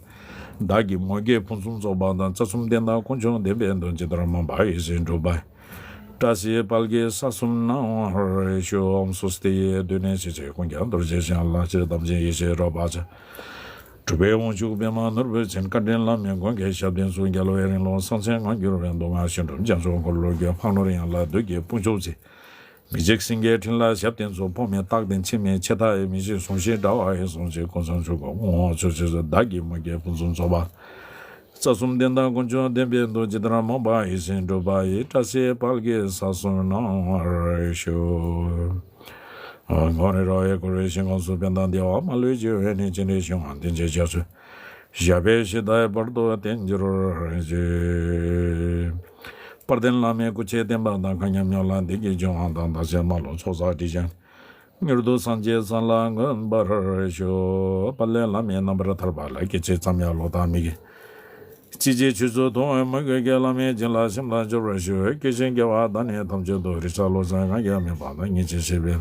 བདག་གིས་མི་བསྐྱོད་ཕུན་སུམ་ཚོགས་པ་དང་། རྩ་གསུམ་ལྡན་དང་ཀུན་ཀྱང་ལྡན་པའི་མདོ། ཇི་ལྟར་མོས་པ་ཡིད་བཞིན་འགྲུབ་པ་ཡི། བཀྲ་ཤིས་དཔལ་གྱི་ས་གསུམ་སྣང་བར་ཤོག། སྭསྟི། གདོད་ནས་གཤེགས་པའི་དཀོན་ཁྱབ་རྡོ་རྗེ་འཆང་། ལྷ་སྲས་དམ་ཅན་ཡེ་ཤེས་རོལ་པ་ཅན། གྲུབ་པའི་དབང་ཕྱུག་པདྨ་ནོར་བུ་ཅན། བཀའ་དྲིན་བླ་མེད་མགོན་ཁྱེད་ཞབས་བརྟན་སྩོལ། རྒྱལ་བའི་རིང་ལུགས་སྲོག་འཛིན་ངང་མྱུར་བའི། སྡུག་བསྔལ་ཞི་གྲོལ་རྒྱ་མཚོའི་འཁོར་ལོ་སྒྱུར། ཕག་ནོར་གཡང་ལ་གདུགས་ཀྱི་དཔུང་ཚོགས་ཅན། མི་འཇིགས་སེང་གེའི་ཁྲི་ལ་ཞབས་བརྟན་སྩོལ། འཕོ་མེད་རྟག་བརྟན་འཆི་མེད་ཇི་ལྟ་བ་ཡི། མི་འཇིགས་སུ་ཞིག་འདྲ་བ་ཡི། སངས་རྒྱས་ཀུན་བཟང་མཆོག་གི་དངོས་སུ་གཤེགས་སོ། བདག་གིས་མི་བསྐྱོད་ཕུན་སུམ་ཚོགས་པ། རྩ་གསུམ་ལྡན་དང་ཀུན་ཀྱང་ལྡན་པའི་མདོ། ཇི་ལྟར་མོས་པ་ཡིད་བཞིན་འགྲུབ་པ་ཡི། བཀྲ་ཤིས་དཔལ་གྱི་ས་གསུམ་སྣང་བར་ཤོག། ཨ། ངོ་རེ་རོ་ཡེ་ཀུ་རེ་ཤིང་ཀང་སུ་པན་དང་དེ་བ་མ་ལུས་ཀྱི་འོད་ནི་ཅི་རིགས་བྱུང་བ་དེ་ཇི་བྱ་ཚུལ། ཞབས་པད་སྲིད་མཐའི་བར་དུ་བརྟན་གྱུར་ཅིག། དཔལ་ལྡན་བླ་མའི་སྐུ་ཚེ་བརྟན་པ་དང་། མཁའ་མཉམ་མྱུར་ལ་བདེ་སྐྱིད་འབྱུང་བ་དང་། བདག་ཅག་མ་ལུས་ཚོགས་བསགས་སྒྲིབ་སྦྱངས། མྱུར་དུ་སངས་རྒྱས་ས་ལ་འགོད་པར་ཤོག། དཔལ་ལྡན་བླ་མའི་རྣམ་པར་ཐར་པ་ལ། སྐད་ཅིག་ཙམ་ཡང་ལོག་ལྟ་མི་བགྱིད། ཅི་མཆིས་ཆོས་ཚུལ་མཐོང་བའི་མོས་གུས་ཀྱིས། བླ་མའི་བྱིན་རླབས་ཞིང་ལ་སྦྱོར་བར་ཤོག། སྐྱེ་ཞིང་སྐྱེ་བ་ད་ནི་ཐམས་ཅད་དུ། རེག་བྱ་བློ་བཟང་ང་རྒྱལ་མེད་པ་དང་། ཉེར་གཅིག་ཤེས་པའི་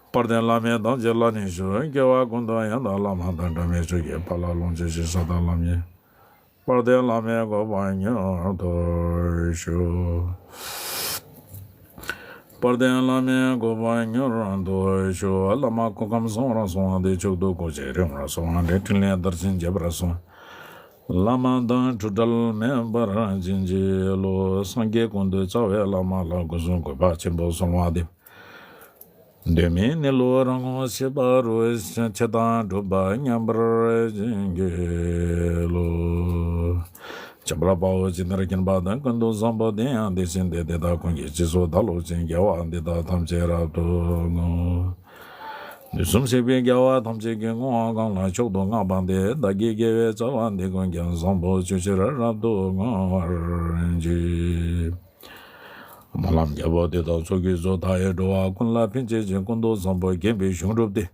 དཔལ་ལྡན་བླ་མའི་ཐམས་ཅད་ལ་ནི་ཞུ། སྐྱེ་བ་ཀུན་ཏུ་ཡང་དག་བླ་མ་དང་། འབྲལ་མེད་ཆོས་ཀྱི་དཔལ་ལ་ལོངས་སྤྱོད་ཅིང་། ས་དང་ལམ་གྱི་དཔལ་ལྡན་བླ་མའི་གོ་འཕང་མྱུར་དུ་ཤོག། དཔལ་ལྡན་བླ་མའི་གོ་འཕང་མྱུར་དུ་ཤོག། བླ་མ་སྐུ་ཁམས་བཟང་བར་སོང་བ་དེ། མཆོག་ཏུ་གོ་ཆེན་རིང་བར་སོང་བ་དེ། ཕྲིན་ལས་དར་ཞིང་རྒྱས་པར་སོང་། བླ་མ་དང་འཁྲུལ་བྲལ་མེད་པར་བྱིན་གྱིས་རློབས། སངས་རྒྱས་ཀུན་འདུས་རྩ་བའི་བླ་མ་ལ། སྐུ་གསུང་གུས་པ་ཆེན་པོས་གསོལ་བ་འདེབས། གདོད་མའི་གནས་ལུགས་རང་ངོ་ཤེས་པ་རུ། ཆེ་དང་གྲུབ་པ་མཉམ་པར་བྱིན་གྱིས་རློབས། འཇམ་དཔལ་དཔའ་བོས་ཇི་ལྟར་མཁྱེན་པ་དང་། ཀུན་ཏུ་བཟང་པོ་དེ་ཡང་དེ་བཞིན་ཏེ། དེ་དག་ཀུན་གྱི་རྗེས་སུ་བདག་སློབ་ཅིང་། དགེ་བ་འདི་དག་ཐམས་ཅད་རབ་ཏུ་བསྔོ། དུས་གསུམ་གཤེགས་པའི་རྒྱལ་བ་ཐམས་ཅད་ཀྱི་བསྔོ་བ་གང་ལ་མཆོག་ཏུ་བསྔགས་པ་འདི། བདག་གི་དགེ་བའི་རྩ་བ་འདི་ཀུན་ཀྱང་། བཟང་པོ་སྤྱོད་ཕྱིར་རབ་ཏུ་བསྔོ་བར་བགྱི། སྨོན་ལམ་རྒྱལ་པོ་འདི་དག་ཚོགས་ཀྱིས་མཛོད། མཐའ་ཡས་འགྲོ་བ་ཀུན་ལ་ཕན་བྱེད་ཅིང་། ཀུན་ཏུ་བཟང་པོ་བརྒྱན་པའི་གཞུང་གྲུབ་སྟེ།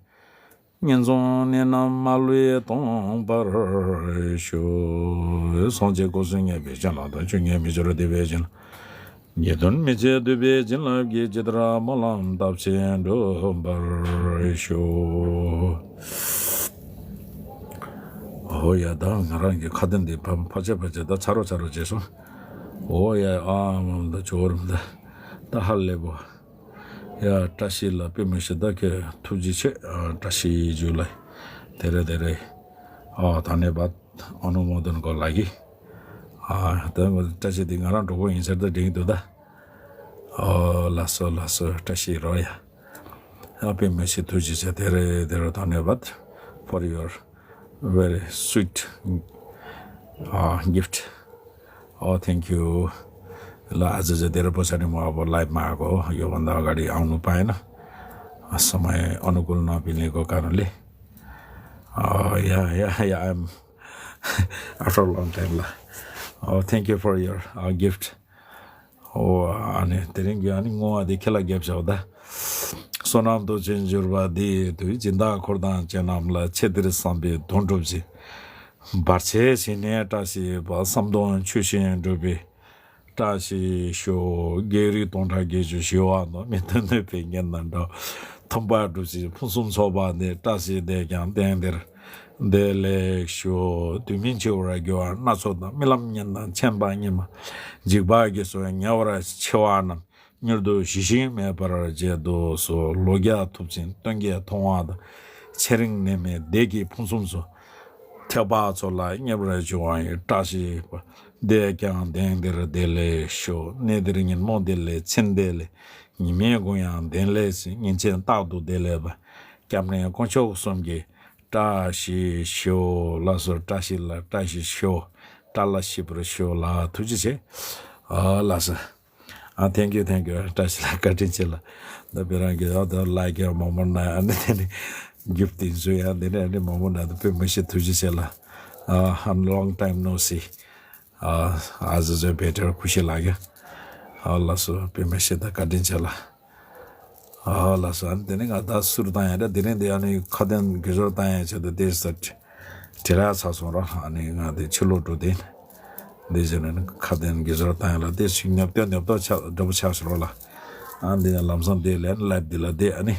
ངན་སོང་གནས་རྣམས་མ་ལུས་སྟོངས་པར་ཤོག། སངས་རྒྱས་སྐུ་གསུམ་མཉེས་པའི་བྱིན་རླབས་དང་། བཅུ་གཉིས་མི་འགྱུར་བདེ་བའི་བྱིན་རླབས། ཉེས་ལྡན་མི་བྱེད་འདོད་པའི་བྱིན་རླབས་ཀྱིས། ཇི་ལྟར་སྨོན་ལམ་བཏབ་ཕྱིར་འགྲུབ་པར་ཤོག། ཨོ་ཡ། ད་ང་རང་གི་ཁ་ཏོན་འདི་ཕ་ཕ་ཆེ་ཕ་ཆེ་ད་ཚ་རོ་ཚ་རོ་བྱས་སོང་། ཨོ་ཡ། ཨ་མ་ད་ཇོ་རུམ་ད་ད་ཧ་ལས་པོ། ཡ། བཀྲ་ཤིས་ལ་དཔེ་མི་སྲིད་ད་ཁྱེད་ཐུགས་རྗེ་ཆེ། ཨ། བཀྲ་ཤིས་བརྗོད་ལ། དེ་རེད་དེ་རེད། ཨ། ད་ནས་བ་ཨ་ནུ་མོ་དོན་གོ་ལ་གི། ཨ། ད་བཀྲ་ཤིས་དེ་ང་རང་གྲོགས་པོ་ཡིན་ཟེར་ད་འགྲིག་འདུག་ད། ཨོ་ལགས་སོ་ལགས་སོ། བཀྲ་ཤིས་རོ་ཡ། ཨ། དཔེ་མི་སྲིད་ཐུགས་རྗེ་ཆེ། དེ་རེད་དེ་རེད། ད་ནས་བ་for your very sweet, uh, gift. Oh, thank you. ल अझ चाहिँ धेरै पैसा नि म अब लाइभमा आएको हो। योभन्दा अगाडि आउनु पाएन, समय अनुकूल नमिलेको कारणले। Uh, yeah, yeah, yeah, I'm after a long time ल। Oh, thank you for your, uh, gift. ཨོ། ཨ་ནི་དེ་རིང་གི་ཨ་ནི་བསྔོ་བ་འདི་ཁྱེད་ལ་རྒྱབ་བཞག་ད། བསོད་ནམས་མཐུ་ཆེན་གྱུར་པ་འདི་ཡིས་དུས། སྦྱིན་བདག་འཁོར་དང་ཅན་རྣམས་ལ། ཆེད་དེར་བསམ་པའི་དོན་འགྲུབ་ཕྱིར། བར་ཆད་ཞི་ནས་བཀྲ་ཤིས་པ། བསམ་དོན་ཆོས་བཞིན་འགྲུབ་པའི་བཀྲ་ཤིས་ཤོག། བགེགས་རིགས་སྟོང་ཕྲག་བརྒྱད་ཅུ་ཞི་བ་དང་། མི་མཐུན་གནོད་པའི་ཉེན་དང་བྲལ། མཐུན་པར་སྒྲུབ་ཕྱིར་ཕུན་སུམ་ཚོགས་པ་འདི། བཀྲ་ཤིས་བདེ་ཀྱང་གཏན་བདེར་བདེ་ལེགས་ཤོག། དུས་མིན་འཆི་བར་འགྱུར་བ་སྣ་ཚོགས་དང་། རྨི་ལམ་ཉིན་དང་མཚན་མ་ཉི་མ། འཇིགས་པ་བརྒྱད་སོགས་ཉེ་བར་འཆི་བ་རྣམས། མྱུར་དུ་ཞི་ཞིང་མེད་པར་བྱེད་དུ་གསོལ། ལོ་བརྒྱ་ཐུབ་ཅིང་སྟོན་ཀའི་མཐོང་བ་དང་ ཚེ་རིང་ནད་མེད་བདེ་སྐྱིད་ཕུན་སུམ་ཚོགས། ཐེག་པ་མཆོག་ལ་སྙོམས་པར་འཇུག་པ་ཡི། བཀྲ་ཤིས་པ། བདེ་ཀྱང་གདན་འདིར་བདེ་ལེགས་ཤོག་གནས་འདིར་ཉིན་མོ་བདེ་ལེགས། མཚན་བདེ་ལེགས། ཉི་མའི་གུང་ཡང་བདེ་ལེགས་ཤིག་ཉིན་མཚན་རྟག་ཏུ་བདེ་ལེགས་པ། སྐྱབས་གནས་དཀོན་མཆོག་གསུམ་གྱི་བཀྲ་ཤིས་ཤོག་ལགས་སོ། བཀྲ་ཤིས་ལ་བཀྲ་ཤིས་ཤོག་བཀྲ་ལ་ཤིས་པར་ཤོག་ལ་ཐུགས་རྗེ་ཆེ། ཨ་ལགས་སོ། ཨ། thank you, thank you. བཀྲ་ཤིས་ལ་བཀའ་དྲིན་ཆེ་ལ། ད་དཔེ་རང་གི་ཨ་ད་ལའིཀ་ཡང་མང་པོ་གནང་། ཨ་ནི་དེ་ནི་གིཕ་ཊི་དེ་ཚོ་ཡང་དེ་ནི་ཨ་ནི་མང་པོ་གནང་འདུག་དཔེ་མི་སྲིད་ཐུགས་རྗེ་ཆེ་ལ། ཨ། long time no see. ཨ། as is better ཁུ་ཤི་ལགས་ཀྱི། ཨ་ལགས་སོ། དཔེ་མི་སྲིད་ད་བཀའ་དྲིན་ཆེ་ལ། ཨ་ལགས་སོ། ཨ་ནི་དེ་ནི་ང་ད་གསུར་བཏང་ཡ་རེད། དེ་རིང་དེ་ཨ་ནི་ཁ་ཏོན་དགེ་སྦྱོར་བཏང་ཡ་ཆེད་དུ་དེ་ས་བྲེལ་ཡ་ཚ་སོང་ར། ཨ་ནི་ང་དེ་ཕྱི་ལོགས་འགྲོ་དེ་འདི་བྱས་ནས་ནི་ཁ་ཏོན་དགེ་སྦྱོར་བཏང་ཡ་ལ་དེ་ཞིག་ཉོབ་ཏོ་ཉོབ་ཏོ་ཆགས་འདྲ་པོ་ཆགས་སོང་ར་ལ། ཨ་འདི་ཡང་ལམ་སང་དེ་ལན་ལབ་འདི་ལ་དེ་ཨ་ནི།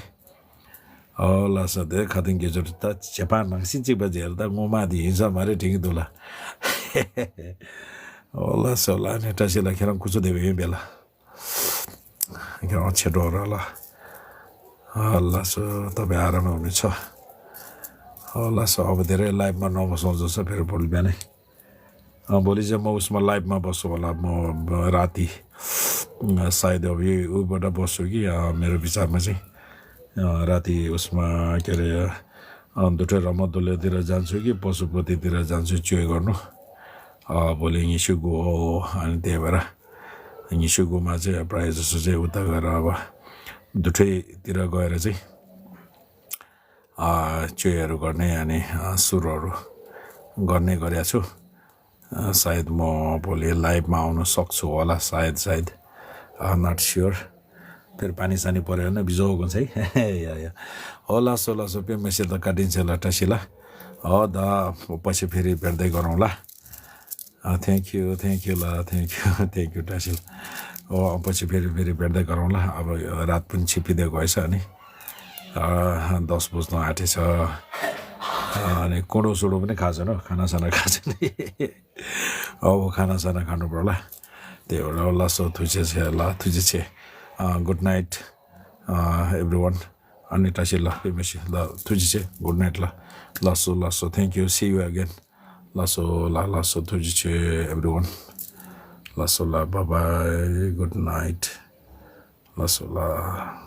ཨོ་ལགས་སོ། དེ་ཁ་ཏོན་དགེ་སྦྱོར་ད་བྱེད་པ་ནང་བཞིན་གཅིག་པ་བྱས་ལ་ད་སྔོན་མ་དེ་ཡིན་ས་མ་རེད་དྲན་གྱི་འདུག་ལ། ཨོ་ལགས་སོ་ལགས། ཨ་ནི་བཀྲ་ཤིས་ལགས་ཁྱེད་རང་སྐུ་གཟུགས་བདེ་པོ་ཡིན་པས་ལ། ཁྱེད་རང་ཆེ་འགྲོ་ར་ལ། ཨ་ལགས་སོ། ད་བའི་ཨ་ར་མ་མི་ཆོ། ཨོ་ལགས་སོ། ཨོ་བ་དེ་རེད། ལའིབ་མ་ནོར་བ་སོང་ཚོ་ས་ཕེར་བོལ་བྱས་ནས། ཨ། बोली जब मैं उसमें लाइव में बसो वाला म-, म-, राती, अ, शायद अभी वो बड़ा बॉस होगी या मेरे विचार में से। अ, राती उसमें क्या रे, अ, दुटे रामा दुले तेरा जान सो कि पशुपति तेरा जान सो चुए गर्नु। अ, बोले निशु गो, अनि त्यही भएर निशु गोमा चाहिँ प्रायः जसो चाहिँ उता गएर अब दुटैतिर गएर चाहिँ, अ, चुएहरू गर्ने अनि, अ, सुरहरू गर्ने गरेको छु। अ, सायद म भोलि लाइभमा आउन सक्छु होला, सायद, सायद। अ, not sure। फेरि पानी सानी पऱ्यो भने बिजोग हुन्छ है। या, या। हो, लासो, लासो, पेमेसे त काटिन्छ ल, टासी ल। हो, द, पछि फेरि भेट्दै गरौँ ल। अ, thank you, thank you ल, thank you, thank you, Tashi ल। हो, पछि फेरि, फेरि भेट्दै गरौँ ल। अब रात पनि छिप्पिँदै गएछ अनि। अ, दस बज्न आँटेछ। अ, अनि कुँडो सुडो पनि खाएको छैन, खानासाना खाएको छैन। अब खानासाना खानु पर्ला। त्यही भएर ल, लासो थुचे छ ल, थुचे छ। अ, good night, अ, everyone। अनि टासी ल, पेमेसी ल, थुचे छ, good night ल। Lasso, lasso, thank you, see you again। Lasso ल, लासो थुचे छ, everyone। लासो ल, bye bye, good night। Lasso ल।